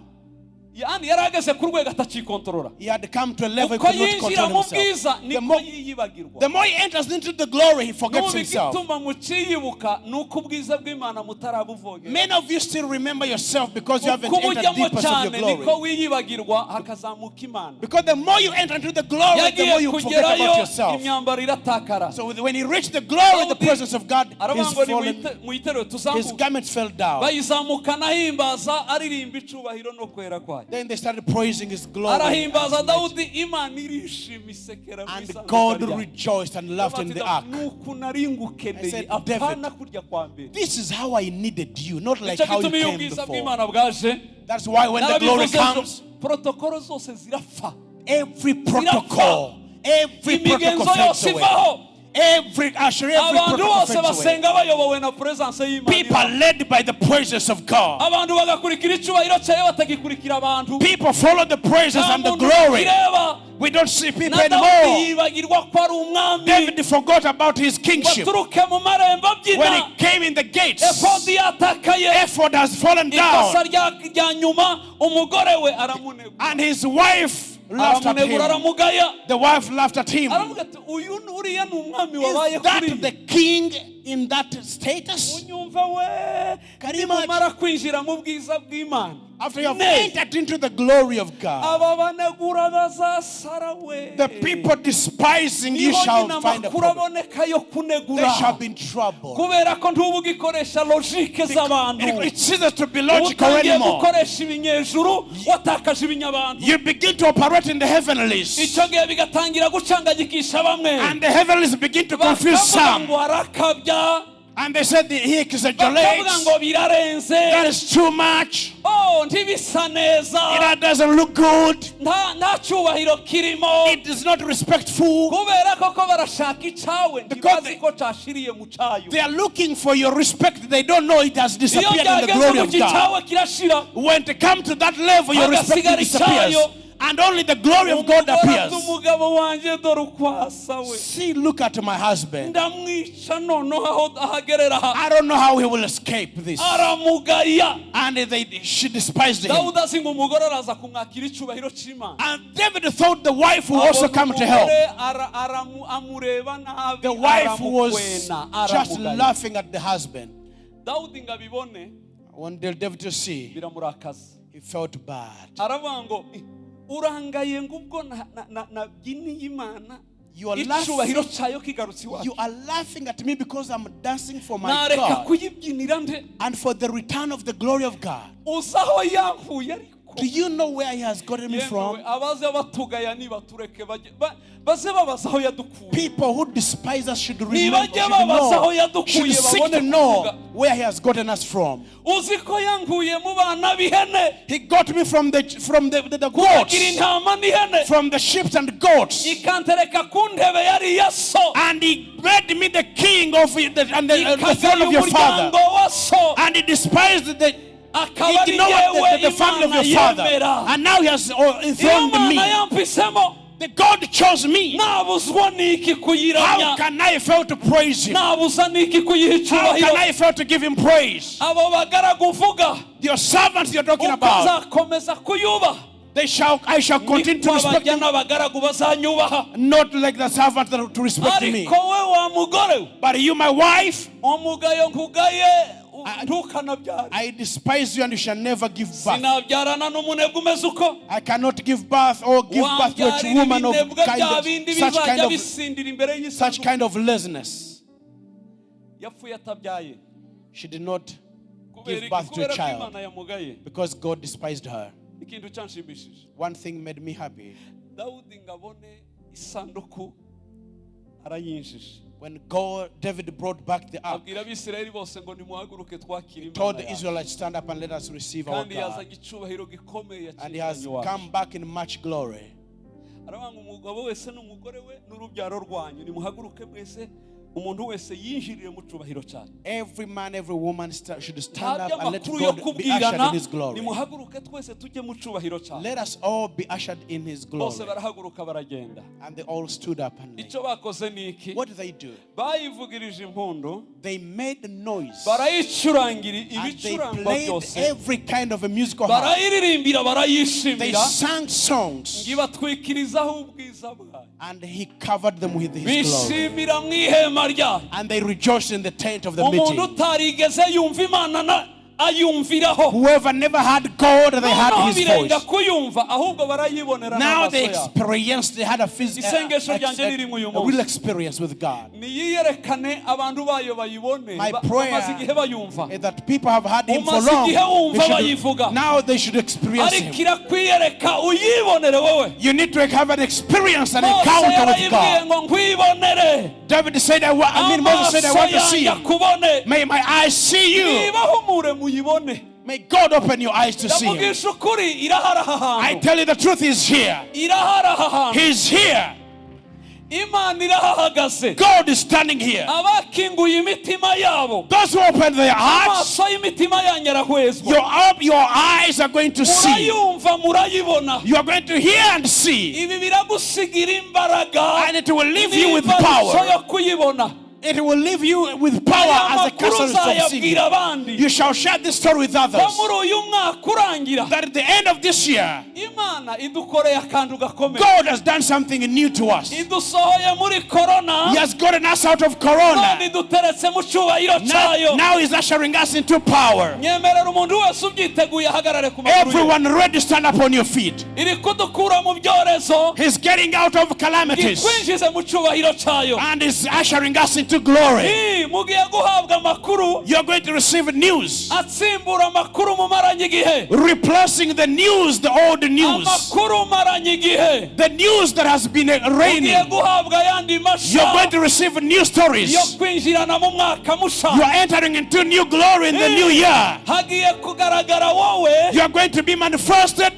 Yani yari ageze ku rwego atacikontorora. He had come to a level he Uko could not yinjira control mu himself. bwiza The niko more, yiyibagirwa. The more he enters into the glory, he forgets N'ubu himself. igituma muciyibuka ni uko ubwiza bw'Imana mutarabuvogera. Many of you still remember yourself because you haven't Uko entered ubujyamo deeper of your cyane niko glory. wiyibagirwa hakazamuka Imana. Because the more you enter into the glory, the more Yagiye you forget about kugerayo yourself. imyambaro iratakara. So when he reached the glory, the Dawudi presence of God, aravuga his, ngo fallen, nimuyiterure his tuzamuke. Garments fell down. Bayizamukana ahimbaza aririmba icubahiro no kwera kwayo. Then they started praising his glory. Arahimbaza Dawudi Imana irishima isekera mu And isanduku God ryayo. Rejoiced and laughed in the ark. Nuku nari ngukeneye I said, apana kurya kwa mbere. "This is how I needed you, not like Nicyo how you gituma iyo came ubwiza before." bw'Imana bwaje That's why when the glory narabivuze ejo, comes, protokolo zose zirapfa. Every protocol Imigenzo fades yose away. ivaho. Every usher, every Abantu protocol bose fades away. basenga bayobowe na presence y'Imana. People are led by the praises of God. Abantu bagakurikira icubahiro cyayo batagikurikira abantu. People follow the praises Nta and the muntu glory. ukireba. We don't see people Na Dawudi anymore. yibagirwa ko ari umwami. David forgot about his kingship. Baturuke mu marembo When abyina. he came in the gates, Efodi yatakaye. Ephod has fallen Ikosa down, rya rya nyuma umugore we aramunegura. And his wife laughed at Aramunegura him. aramugaya. The wife laughed at him. Aravuga ati uyu ni- uriya ni umwami wabaye Is that kuri the king in that status? unyumve we. Can you imagine? Nimumara kwinjira mu bwiza bw'Imana After you have neza entered into the glory of God, aba banegura bazasara we. The people despising you Niho shall nyine find a amakuru problem. aboneka yo They kunegura shall be in trouble. kubera ko ntuba ugikoresha logique z'abantu. It ceases to be logical Utangiye anymore. Gukoresha ibinyejuru watakaje ibinyabantu. You begin to operate in the heavenlies. Icyo gihe bigatangira gucangagikisha bamwe. And the heavenlies begin to confuse Bakavuga some. Ngo arakabya. And they said he Bakavuga exaggerates. Ngo birarenze. That is too much. Oh ntibisa neza. That doesn't look good. Nta nta cyubahiro kirimo. It is not respectful. Kubera koko barashaka icyawe Because ntibazi ko cashiriye mu cyayo. They are looking for your respect. They don't know it has Iyo disappeared in the byageze glory mu of God. cyawe kirashira. When they come to that level, your respect Hagasigara disappears. icyayo. And only the glory of God Umugore ati appears. Umugabo wanjye dore uko asa we. See, look at my husband. Ndamwica noneho aho ahagerera aha. I don't know how he will escape this. Aramugaya. And she despised him. Dawudi azi ngo umugore araza kumwakira icyubahiro cy'Imana. And David thought the wife will also Abona come to help. Umugore ara- aramu- amureba nabi The wife was aramukwena just aramugaya. Laughing at the husband. Dawudi ngo abibone One day, David to see, biramurakaza. He felt bad. Aravuga ngo "Eh, urangaye ngo ubwo na- na- na- nabyiniye Imana You are Icyubahiro laughing. cyayo kigarutse iwacu. You are laughing at me because I'm dancing for my Nareka God kuyibyinira nde? And for the return of the glory of God. Uzi aho yankuye ariko? Do you know where He has gotten me Yewe, from? abaze batugaya nibatureke bajye- ba- baze babaza aho yadukuye. People who despise us should remember, Nibajye should babaza aho know, yadukuye should seek babone to know kuvuga. Where He has gotten us from. Uzi ko yankuye mu bana b'ihene, He got me from the kuragira goats, intama n'ihene, from the sheep and goats, ikantereka ku ntebe yari iya so, and He made me the king of the throne ikagaya of your father. Umuryango wa so, And He despised the akaba He ari ignored yewe the family of Imana your father. yemera. And now He has Iyo enthroned Mana me. yampisemo, The God chose me. nabuzwa n'iki How kuyiramya? can I fail to praise Him? Nabuza n'iki kuyiha How icyubahiro? can I fail to give Him praise? Abo bagaragu uvuga, Your servants you're talking uko about, nzakomeza kuyubaha, they shall I shall continue to niko respect abajya them, n'abagaragu bazanyubaha. Not like the servants that to respect me. Ariko we wa mugore we, But you, my wife, umugayo nkugaye u- ntukanabyare. I despise you and you shall never give birth. Sinabyarana n'umunebwe umeze uko. I cannot give birth or give birth to a Wambyarira woman of ibinebwe kind bya of, bindi such kind bizajya of bisindira imbere such y'isanduku. kind of laziness. Yapfuye atabyaye. She did not Kubera give iki? birth to a Kubera ko child Imana yamugaye. because God despised her. Ikintu cyanshimishije, One thing made me happy. Dawudi ngo abone isanduku arayinjije, When God David brought back the ark, abwira Abisirayeli bose ngo nimuhaguruke twakire told Imana the yacu. Israelites, "Stand up and let us receive our Kandi God." yazanye icyubahiro gikomeye And He has yakizanye iwacu. come back in much glory. Aravuga ngo umugabo wese n'umugore we n'urubyaro rwanyu nimuhaguruke mwese umuntu wese yinjirire mu cyubahiro cyayo. Every man, every woman should Nta stand up and let by'amakuru yo God be ushered kubwirana, in His glory. nimuhaguruke twese tujye mu cyubahiro cyayo. Let us all be ushered in His Bose glory. barahaguruka baragenda. And they all stood up and went. Icyo bakoze ni iki? What did they do? Bayivugirije impundu, They made noise barayicurangira and they ibicurangwa played byose, every kind of a musical harp. barayiririmbira, They barayishimira, sang songs ibatwikirizaho ubwiza bwayo, and He covered them with His glory. Bishimira mu ihema ryayo. And they rejoiced in the tent of the Umuntu meeting. utarigeze yumva Imana na- ayumviraho. Whoever never had God, they had Noneho His birenga voice. kuyumva ahubwo barayibonera Now n'amaso they yabo. experienced, they had a physical, Isengesho ryanjye ni rimwe uyu a munsi. Real experience with God. Niyiyerekane abantu bayo bayibone. My Ba- prayer bamaze igihe bayumva, is that people have had Him for Umaze long. igihe wumva They bayivuga. Now they should experience Ariko Him. irakwiyereka uyibonere wowe. You need to have an experience, an Mose encounter with yarayibwiye God. ngo nkwibonere, David said, I mean, Moses said, "I amaso want to see yanjye Him. akubone. May my eyes see you." Nibahumure muyibone. May God open your eyes to see Him. Ndavugisha ukuri irahari aha I hantu. tell you the truth, He's here. Irahari aha hantu. He's here. Imana irahahagaze. God is standing here. Abakinguye imitima yabo, Those who open their hearts, amaso y'imitima yanyu arahwezwa. your eyes are going to see. Murayumva murayibona. You are going to hear and see. Ibi biragusigira imbaraga And it will leave you with n'imbarutso power. yo kuyibona. It will leave you with power Aya as a makuru castle is uzayabwira seeing. abandi You shall share this story with ko others. muri uyu mwaka urangira, That at the end of this year, Imana idukoreye akantu gakomeye. God has done something new to us. Idusohoye muri korona, He has gotten us out of none corona. iduteretse mu cyubahiro Now, cyayo. now He's ushering us into power. Nyemerera umuntu wese ubyiteguye ahagarare ku maguru ye. Everyone ready, stand up on your feet. Iri kudukura mu byorezo, He's getting out of calamities itwinjize mu cyubahiro cyayo. And is ushering us into glory. Ii, mugiye guhabwa amakuru You're going to receive news, atsimbura amakuru mumaranye igihe, replacing the news, the old news, amakuru umaranye igihe. The news that has been reigning. Ugiye guhabwa ayandi masha You're going to receive new stories. Yo kwinjirana mu mwaka musha. You are entering into new glory in the new year. Hagiye kugaragara wowe You are going to be manifested.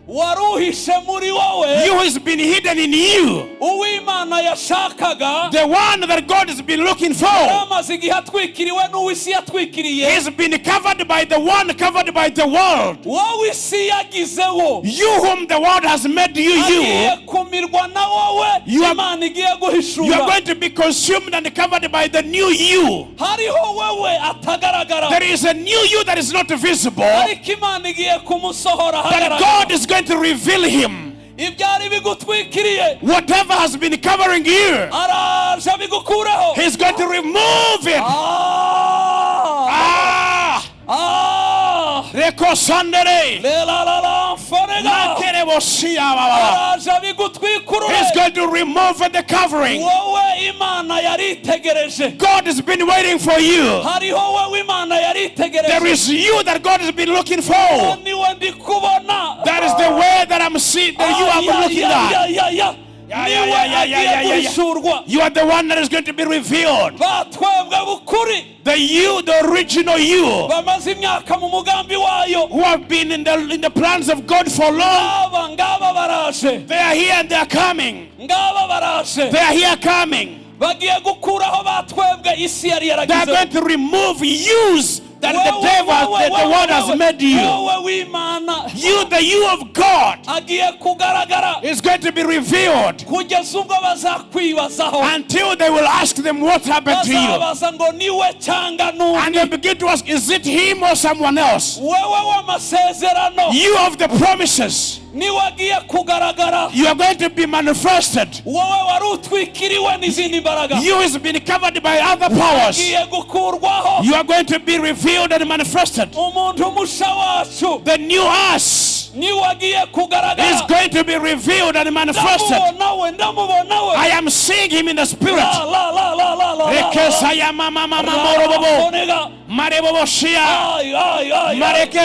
Waruhishe muri wowe, You who has been hidden in you. Uwimana yashakaga, The one that God has been looking for. Amaze igihe atwikiriwe n'uw'isi yatwikiriye, He's been covered by the one covered by the world. Wowe isi yagizeho, You whom the world has made you you. Agiye kumirwa na wowe Imana igiye You are guhishura. going to be consumed and covered by the new you. Hariho wewe atagaragara, There is a new you that is not visible, ariko Imana igiye kumusohora but ahagaragara. God is going to reveal him. Ibyari bigutwikiriye, Whatever has been covering you, araje abigukureho. He's going to remove it. Ah! Ah! Ah! Reko sandere. Lela la la mfonega. Makere. Araje abigutwikurure. He's going to remove the covering. Wowe Imana yaritegereje. God has been waiting for you. Hariho wowe Imana yaritegereje. There is you that God has been looking for. Niwe ndi kubona. That is the way that I'm seeing, that you are looking at. Ya, ya, ya. Ya, Niwe ya, ya, ya, agiye ya, ya, ya. guhishurwa. You are the one that is going to be revealed. Batwebwe bukuri. The you, the original you, Bamaze imyaka mu mugambi wayo. who have been in the plans of God for long. Aba ngaba baraje. They are here and they are coming. Ngaba baraje. They are here coming. Bagiye gukuraho batwebwe isi yari They are yaragize. going to remove yous that the devil, that the world has made you. Wowe w'Imana You, the you of God, agiye kugaragara is going to be revealed kugeza ubwo bazakwibazaho. Until they will ask them what happened to you. Bazabaza ngo niwe cyangwa And n'undi. they begin to ask, is it him or someone else? Wewe w'amasezerano You of the promises, niwe agiye kugaragara. You are going to be manifested. Wowe wari utwikiriwe n'izindi mbaraga You has been covered by other powers. agiye gukurwaho. You are going to be revealed and manifested. Umuntu musha wacu The new us niwe agiye is kugaragara. Going to be revealed and manifested. Ndamubona we, ndamubona we. I am seeing him in the spirit. La la la la la la la. Rekesaya mama mama morobobo. Onega. Marebobo shia. Ay, ay, ay, ay.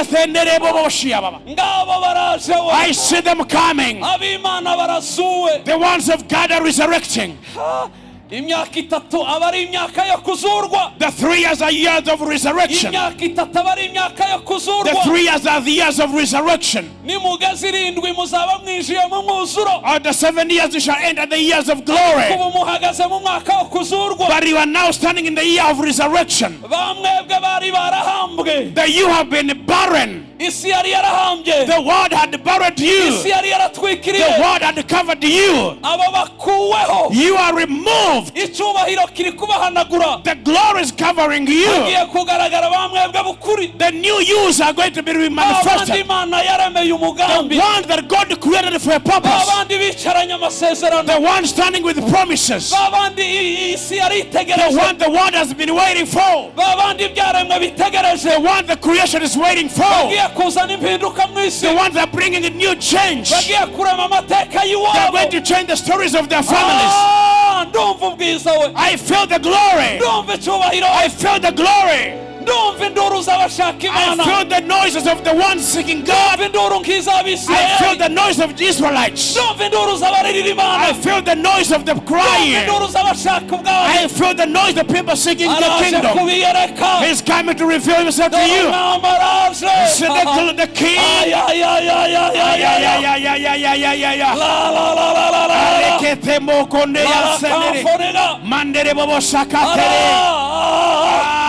Marekesenderebobo shia baba. Ngabo baraje we. I see them coming. Ab'Imana barasuwe. The ones of God are resurrecting. Ha, imyaka itatu aba ari imyaka yo kuzurwa. The 3 years are years of resurrection. Imyaka itatu aba ari imyaka yo The kuzurwa. 3 years are the years of resurrection. Nimugeze irindwi muzaba mwinjiye mu mwuzuro. Or the 7 years you shall enter the years of glory. Ubu muhagaze mu mwaka wo kuzurwa. But you are now standing in the year of resurrection. Bamwebwe bari barahambwe. That you have been barren. Isi yari yarahambye. The world had buried Isi you. yari yaratwikiriye. The world had covered you. Abo bakuweho. You are removed. Icyubahiro kiri kubahanagura. The glory is covering you. Hagiye kugaragara bamwebwe bukuri. The new yous are going to be Abandi manifested. Imana yaremeye The umugambi. one that God created for a purpose. Babandi bicaranye amasezerano. The one standing with promises. Babandi isi yari The itegereje. one the world has been waiting for. Babandi ibyaremwe bitegereje. The one the creation is waiting for. Bagiye kuzana impinduka mu isi. The ones that are bringing a new change. They Bagiye kurema amateka are y'iwabo. going to change the stories of their families. Ah, ndumva ubwiza we. I feel the glory. Ndumva icyubahiro. I feel the glory. Ndumva induru z'abashaka I Imana. feel the noises of the ones seeking God. Ndumva induru I feel nk'iz'Abisirayeli. the noise of the Israelites. Ndumva induru z'abaririra Imana. I feel the noise of the Ndumva crying. induru z'abashaka ubwami. I feel the noise of people seeking the Araje kingdom. kubiyereka. He's coming to reveal himself to Dore you. umwami araje. See the king. Ay, ay, ay, ay, ay, ay, Ya ay, ya ay. ya ya ya ya ya ya ya. La la la la la la la. Rekete moko ne ya senere. Barakamfonega. Mandere bobo sakatere. Ara.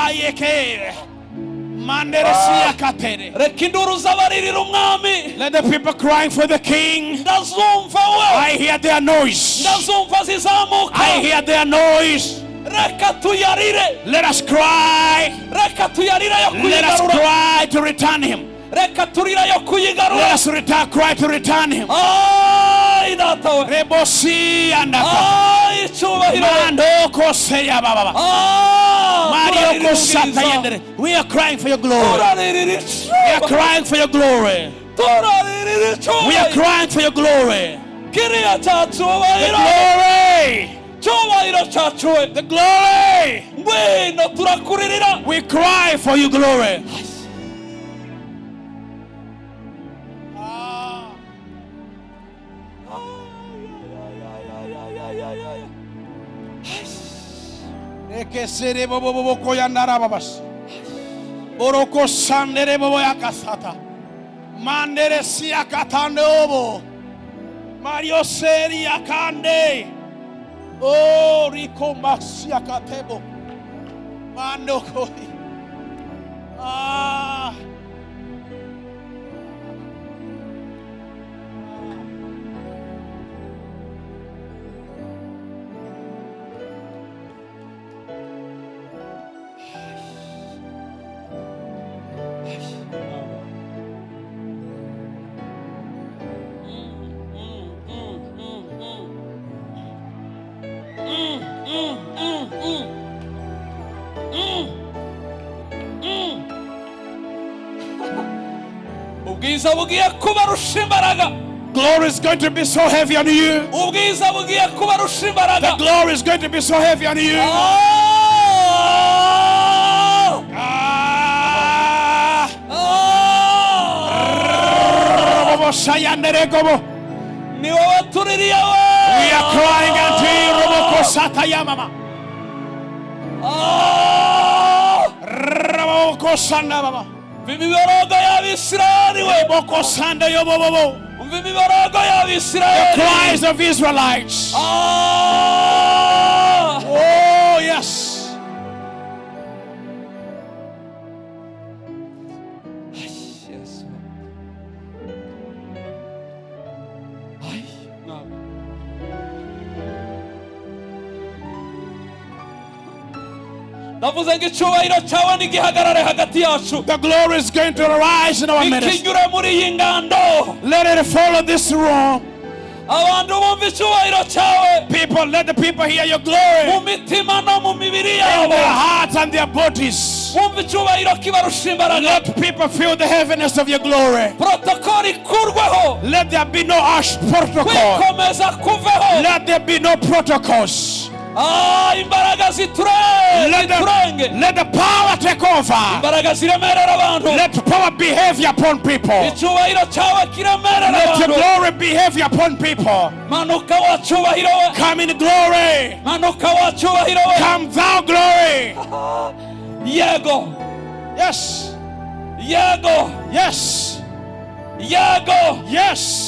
Ah, yeke. Mandere siya katere. Reka induru z'abaririra umwami. Let the people crying for the king. Ndazumva we. I hear their noise. Ndazumva zizamuka. I hear their noise. Reka tuyarire. Let us cry. Reka tuyarire yo Let us kuyigarura. Cry to return him. Reka turira yo Let kuyigarura. us return, cry to return him. Ay, data we. Rebosi andaka. Ay, icyubahiro. Mando koseya baba. Ah, Mario turarira kosata ubwiza. yendere. We are crying for your glory. Turarira We are icyubahiro. crying for your glory. Turarira We are icyubahiro. Crying for your glory. Kiriya cya The cyubahiro. glory. Cyubahiro cyacu we. The glory. Ngwino turakuririra. We cry for your glory. Rekesere bobo bobo koyandara babas. Boroko sandere bobo yakasata. Mandere siakatande obo. Mario seri akande. Oh, riko masiakatebo. Mando koi. Ah. Ubwiza bugiye kubarusha imbaraga. Glory is going to be so heavy on you. Ubwiza bugiye kubarusha imbaraga. The glory is going to be so heavy on you. Ah! Ah! Ah! Robo-shayanderegobo. Ni wowe tuririye we. We are crying unto you. Roboko-satayamama. Ah! Roboko-sandababa. Umva imiborogo y'Abisirayeli we. Boko-sandayobobobo. Umva imiborogo The y'Abisirayeli. cries of Israelites. Ah! Oh, yes. Yesu. Ay, Mwami. Ndavuze ngo icyubahiro cyawe nigihagarare hagati yacu. The glory is going to arise in our midst. Ikinyure muri iyi ngando. Let it follow this room. Abantu bumva icyubahiro cyawe People, let the people hear your mu glory mitima no mu mibiri in yabo. their hearts and their bodies. Bumva icyubahiro kibarusha imbaraga. Let people feel the heaviness of your glory. Protokoli ikurweho. Let there be no harsh protocol. Kwikomeza kuveho. Let there be no protocols. Ah, imbaraga ziture Let ziturenge. the, let the power take over. Imbaraga ziremerera abantu. Let power be heavy upon people. Icyubahiro cyawe kiremerera Let your abantu. glory be heavy upon people. Manuka wa cyubahiro we. Come in glory. Manuka wa cyubahiro we. Come thou glory. Yego. Yes. Yego. Yes. Yego. Yes.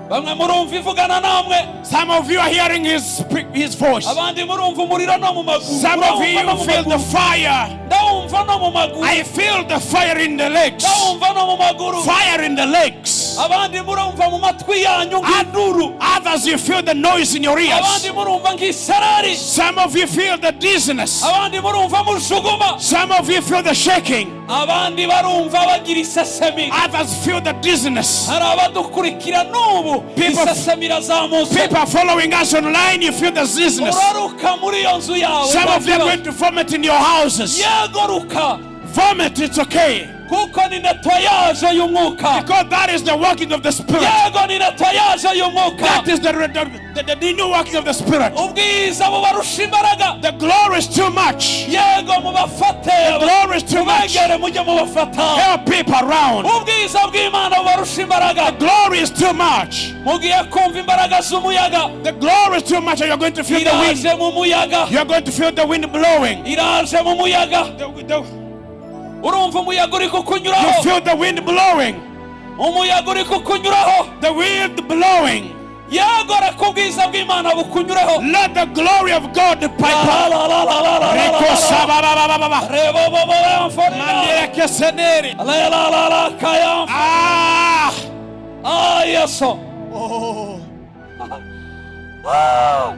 Bamwe murumva ivugana namwe. Some of you are hearing his voice. Abandi murumva umuriro no mu maguru. Some of Ndawumva no you mu feel the maguru. fire. Ndawumva no mu maguru. I feel the fire in the legs. Ndawumva no mu maguru. Fire in the legs. Abandi murumva mu matwi yanyu nk'induru. Others, you feel the noise in your ears. Abandi murumva nk'isarari. Some of you feel the dizziness. Abandi murumva mujuguma. Some of you feel the shaking. Abandi barumva bagira isesemi. Others feel the dizziness. Hari abadukurikira n'ubu isesemi irazamutse. People are following us online, you feel the dizziness. Uraruka muri iyo nzu yawe. Some of you are going to vomit in your houses. Yego ruka. Vomit, it's okay. Kuko ni nettoyage y'umwuka. Because that is the working of the Spirit. Yego ni nettoyage y'umwuka. That is the new working of the Spirit. Ubwiza bubarusha imbaraga. The glory is too much. Yego mubafate. The glory is too much. Mubegere mujye mubafata. Help people around. Ubwiza bw'Imana bubarusha imbaraga. The glory is too much. Mugiye kumva imbaraga z'umuyaga. The glory is too much, and you're going to feel the wind. Iraje mu muyaga. You're going to feel the wind blowing. Iraje mu muyaga. Urumva umuyaga uri You kukunyuraho. feel the wind blowing. Umuyaga uri kukunyuraho. The wind blowing. Yego reka ubwiza bw'Imana bukunyureho. Let the glory of God pipe up. Reko sabababababa. Mandere keseneri. Ah! Ah, Yesu. Oh. Ah.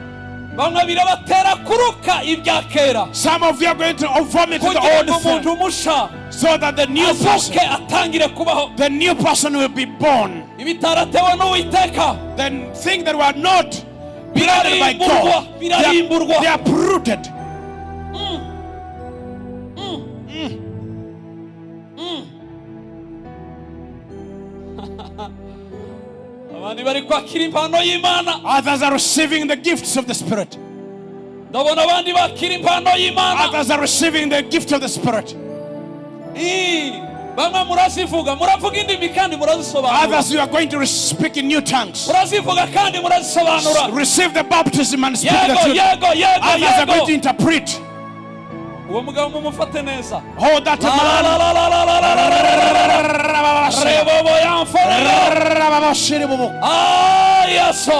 Bamwe birabatera kuruka ibya kera. Some of you are going to vomit the Kugira old ngo thing umuntu musha so that the new person, azuke atangire kubaho. the new person will be born. Ibitaratewe n'Uwiteka The thing that were not planted by birarimburwa, God, birarimburwa. they are uprooted. Abandi bari kwakira impano y'Imana. Others are receiving the gifts of the Spirit. Ndabona abandi bakira impano y'Imana. Others are receiving the gift of the Spirit. Ii, bamwe murazivuga, muravuga indimi kandi murazisobanura. Others, you are going to speak in new tongues. Murazivuga kandi murazisobanura. Receive the baptism and speak the Yego, truth. yego, yego, Others are going to yego. interpret. Uwo mugabo mumufate neza. Hold that La, la, man. la, la, la, la, la, la, la, la, la. Rebobo yamforera. Ah, Yesu.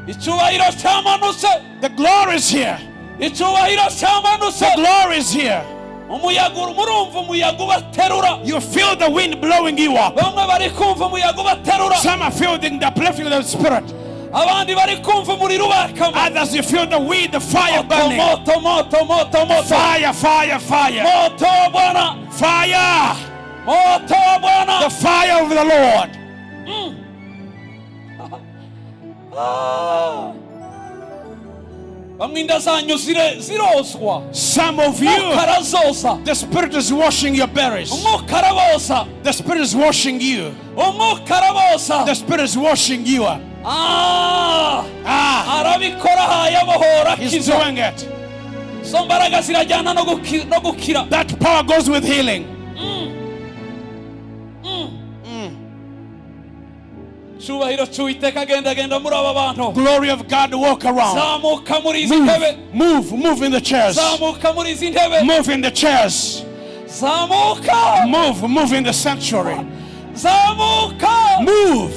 Icyubahiro cyamanutse. The glory is here. Icyubahiro cyamanutse. The glory is here. Umuyaga, murumva umuyaga ubaterura. You feel the wind blowing you up. Bamwe bari kumva umuyaga ubaterura. Some are feeling the uplifting of the Spirit. Abandi bari kumva umuriro ubakama. Others, you feel the wind, the fire burning. Moto, moto, moto, moto. Fire, fire, fire. Moto wa Bwana. Fire. Moto wa Bwana. The fire of the Lord. Ah. Bamwe inda zanyu zirozwa. Some of you, Umwuka arazoza. The Spirit is washing your bellies. Umwuka araboza. The Spirit is washing you. Umwuka araboza. The Spirit is washing you up. Ah, Ah, arabikora hayabohora He's akiza. doing it. Izo mbaraga zirajyana no gukira. That power goes with healing. Cyubahiro cy'Uwiteka agenda muri aba bantu. Glory of God, walk around. Zamuka muri izi ntebe. Move, move, move in the chairs. Zamuka muri izi ntebe. Move in the chairs. Zamuka. Move, move in the sanctuary. Zamuka. Move.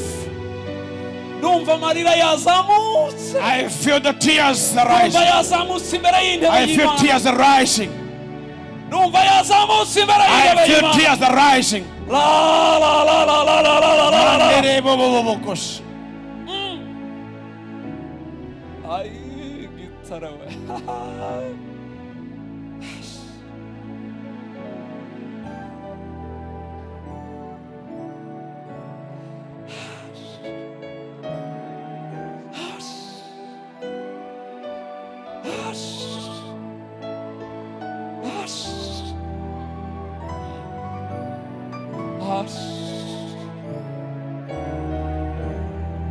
Ndumva amarira yazamutse. I feel the tears Ndumva rising. yazamutse imbere y'intebe I feel y'Imana. tears rising. Ndumva yazamutse imbere I y'intebe feel y'Imana. tears rising. La la la la la la la la la la. Manderebobobokos. Ay, gitara we.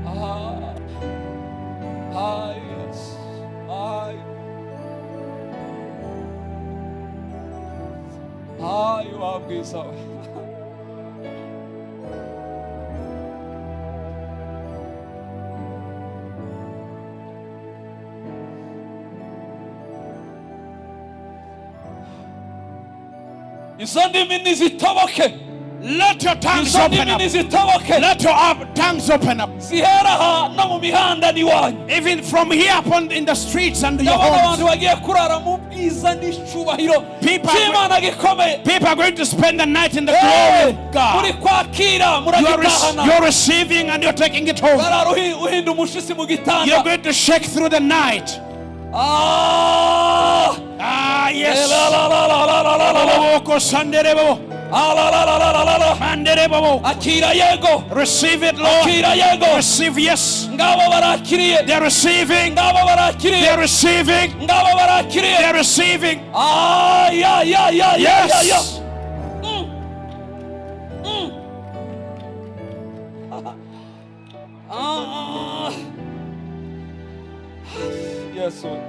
Ah. Ah, yes. Ay. Ay, wa bwiza we. Izo ndimi nizitoboke. Let your tongues Izo open ndimi up. nizitoboke. Let your tongues open up. Zihera aha no mu mihanda n'iwanyu. Even from here upon in the streets and your Ndabona abantu homes. bagiye kurara mu bwiza n'icyubahiro People cy'Imana gikomeye. People are going to spend the night in the glory of Muri God. kwakira You are, muragitahana. you're receiving and you're taking it home. Barara uhinda umushitsi mu gitanda. You're going to shake through the night. Ah! Ah, yes. La la la la la la la la la. Boboko sanderebo. Ah, la la la la la la la. Manderebo. Akira yego. Receive it, Lord. Akira yego. Receive, yes. Ngabo barakiriye. They're receiving. Ngabo barakiriye. They're receiving. Ngabo barakiriye. They're receiving. Ah, ya ya ya ya ya ya. Yes. Ah. Yes, Lord.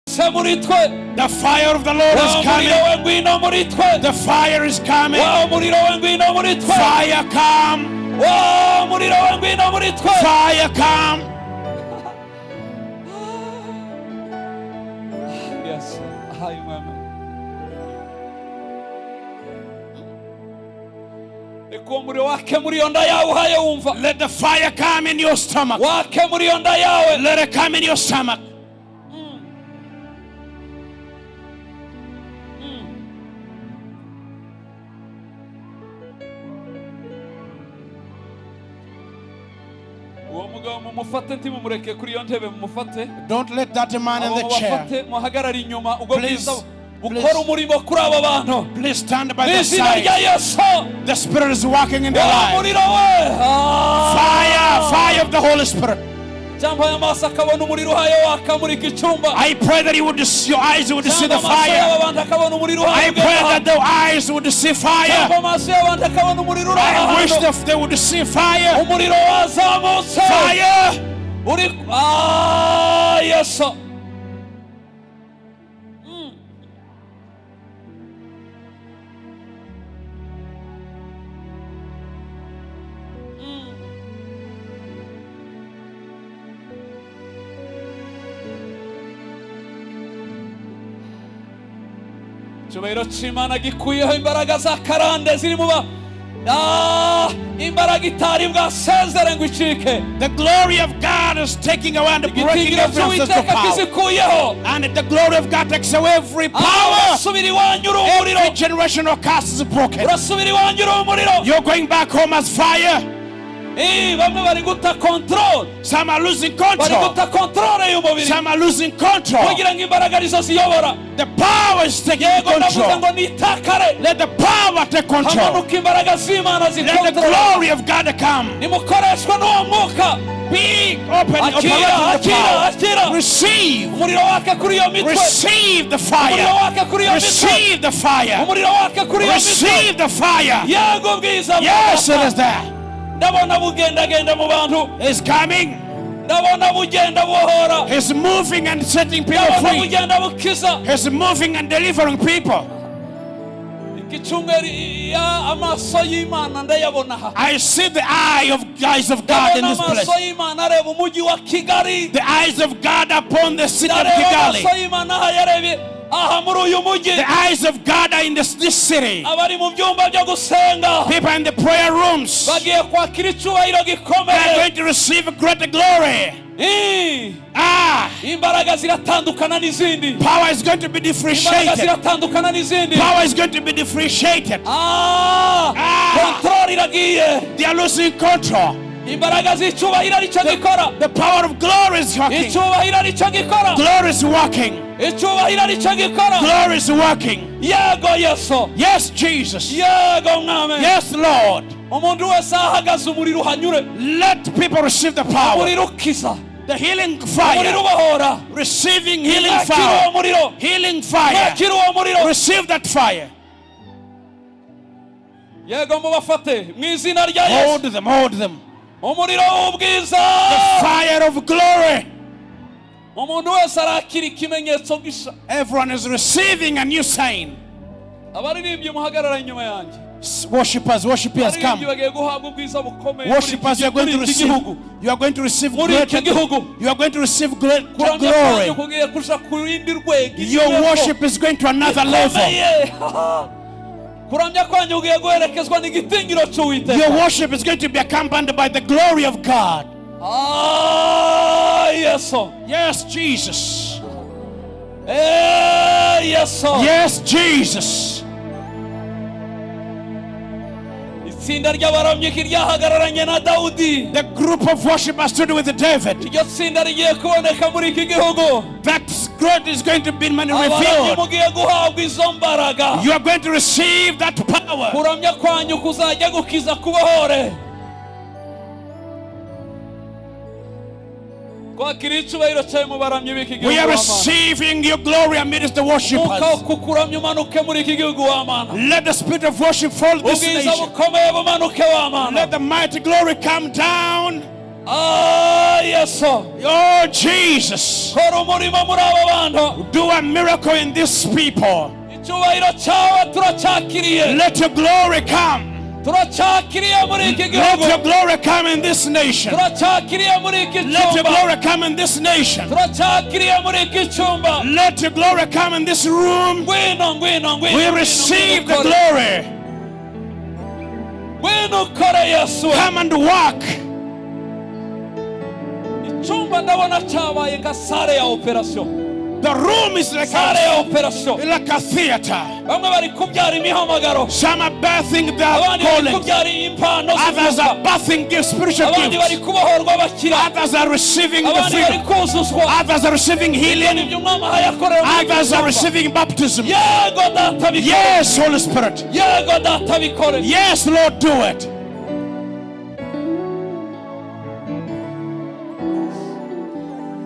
Se muri twe. The fire of the Lord is Wa coming. muriro we ngwino muri twe. The fire is coming. Wa muriro we ngwino muri twe. Fire come. Wa muriro we ngwino muri twe. Fire come. Yes. Hi, mama. Reka uwo muriro wake muri iyo nda yawe uhaye wumva. Let the fire come in your stomach. Wake muri iyo nda yawe. Let it come in your stomach. Uwo mugabo mumufate ntimumureke kuri iyo ntebe mumufate. Don't let that man in Abo the chair. mubafate muhagarare inyuma ubwo Please, bwiza bukora please. umurimo kuri aba bantu. Please stand by Mu the izina rya side. Yesu. The Spirit is working in their Wa life. muriro we. Ah. Fire, fire of the Holy Spirit. Cyangwa amaso akabona umuriro uhaye waka muri iki cyumba. I pray that you would your eyes would see the Cyangwa amaso fire. y'aba bantu akabona umuriro uhaye I pray that the eyes would see fire. Cyangwa amaso y'abantu akabona umuriro uri I aha wish hantu. that they would see fire. Umuriro wazamutse. Fire. Uri ah Yesu. Icyubahiro cy'Imana gikuyeho imbaraga za karande ziri mu Ah, imbaraga itari bwasezere ngo icike. The glory of God is taking away and breaking Igitingiro every ancestral cy'Uwiteka power. kizikuyeho. And the glory of God takes away every Ah, power. urasubira iwanyu uri umuriro. Every generational curse is broken. Urasubira iwanyu uri umuriro. You're going back home as fire. Eh, bamwe bari guta control. Some are losing Bari control. guta control y'umubiri Some are losing control. kugira ngo imbaraga arizo ziyobora. The power is taking Yego, ndavuze control. ngo nitakare. Let the power take control. Hamanuka imbaraga z'Imana Let the zikontorora. glory of God come. Nimukoreshwa n'uwo mwuka. Be open, Akira, operate in the akira, power. akira. Receive. Umuriro waka kuri iyo mitwe. Receive the Umuriro fire. waka kuri iyo mitwe. Receive the fire. Umuriro waka kuri iyo mitwe. Receive the fire. Yego, bwiza bwa Yes, it Data. is there. Ndabona bugendagenda mu bantu. It's coming. Ndabona bugenda buhora. He's moving and setting people Ndabona free. bugenda bukiza. He's moving and delivering people. Iki cyumweru ya amaso y'Imana ndayabona aha. I see the eyes of God in Ndabona this place. amaso y'Imana areba umujyi wa Kigali. The eyes of God upon the city of Ndareba Kigali. amaso y'Imana aha yarebye aha muri uyu mujyi. The eyes of God are in this city. Abari mu byumba byo gusenga People in the prayer rooms. They bagiye kwakira icyubahiro are gikomeye. going to receive great glory. Ii, Ah, imbaraga ziratandukana n'izindi. power is going to be Imbaraga differentiated. ziratandukana n'izindi. Power is going to be differentiated. Ah, Ah. control iragiye. They are losing control. Imbaraga z'icyubahiro aricyo gikora. The power of glory is working. Icyubahiro aricyo gikora. Glory is working. Icyubahiro aricyo gikora. Glory is working. Yego Yesu. Yes, Jesus. Yego Mwami. Yes, Lord. Umuntu wese ahagaze umuriro uhanyure. Let people receive the power. Umuriro ukiza. The healing Umuriro fire. ubohora. Receiving healing Mwakira uwo fire. muriro. Healing fire. Mwakira uwo muriro. Receive that fire. Yego, mubafate mu izina rya Yesu. Hold them, hold them. Umuriro w'ubwiza. The fire of glory. Umuntu wese arakira ikimenyetso gisha. Everyone is receiving a new sign. Abaririmbyi muhagarara inyuma yanjye. Worshippers, worshippers, Abaririmbyi come. bagiye guhabwa ubwiza bukomeye muri Worshippers, you are going muri to iki receive. gihugu. You are going to receive Muri great. iki gihugu. You are going to receive great Kuramya glory. kwanyu kugiye kuja ku rindi rwego. Your worship is going to another level. Gikomeye. Kuramya kwanyu kugiye guherekezwa n'igitinyiro cy'Uwiteka. Your worship is going to be accompanied by the glory of God. Ah, Yesu. Yes, Jesus. Eh, Yesu. Yes, Jesus. Itsinda ry'abaramyi ryahagararanye na Dawudi. The group of worshipers stood with David. Iryo tsinda rigiye kuboneka muri iki gihugu. That great is going to be Abaramyi revealed. mugiye guhabwa izo mbaraga. You are going to receive that power. Kuramya kwanyu kuzajya gukiza kubohore. Twakiriye icyubahiro cyawe mu baramyi b'iki gihugu We are w'Amana. receiving your glory amidst the Mwuka wo worshippers. kukuramya umanuke muri iki gihugu w'Amana. Let the spirit of worship fall this Ubwiza nation. bukomeye bumanuke w'Amana. Let the mighty glory come down. Ah, Yesu. Oh, Jesus. Kora umurimo muri aba bantu. Do a miracle in these people. Icyubahiro cyawe turacyakiriye. Let your glory come. Turacyakiriye muri iki Let gihugu. your glory come in this nation. Turacyakiriye muri iki Let your cyumba. glory come in this nation. Turacyakiriye muri iki cyumba. Let your glory come in this room. Ngwino, ngwino, ngwino, We ngwino, receive ngwino the ukore. glory. Ngwino ukore Yesu. Come and work. Icyumba ndabona cyabaye nka salle ya operation. The room is like Salle ya operation. like a theater. Bamwe bari kubyara imihamagaro. Some are birthing their Abandi bari calling. kubyara impano Others z'umwuka. are birthing gifts, spiritual Abandi bari gifts. kubohorwa bakira. Others are receiving the Abandi bari freedom. kuzuzwa. Others are receiving healing. Ibyo umwami ahaye akorera muri iki Others are cyumba. receiving baptism. Yego Data, bikore. Yes, Holy Spirit. Yego Data, bikore. Yes, Lord, do it.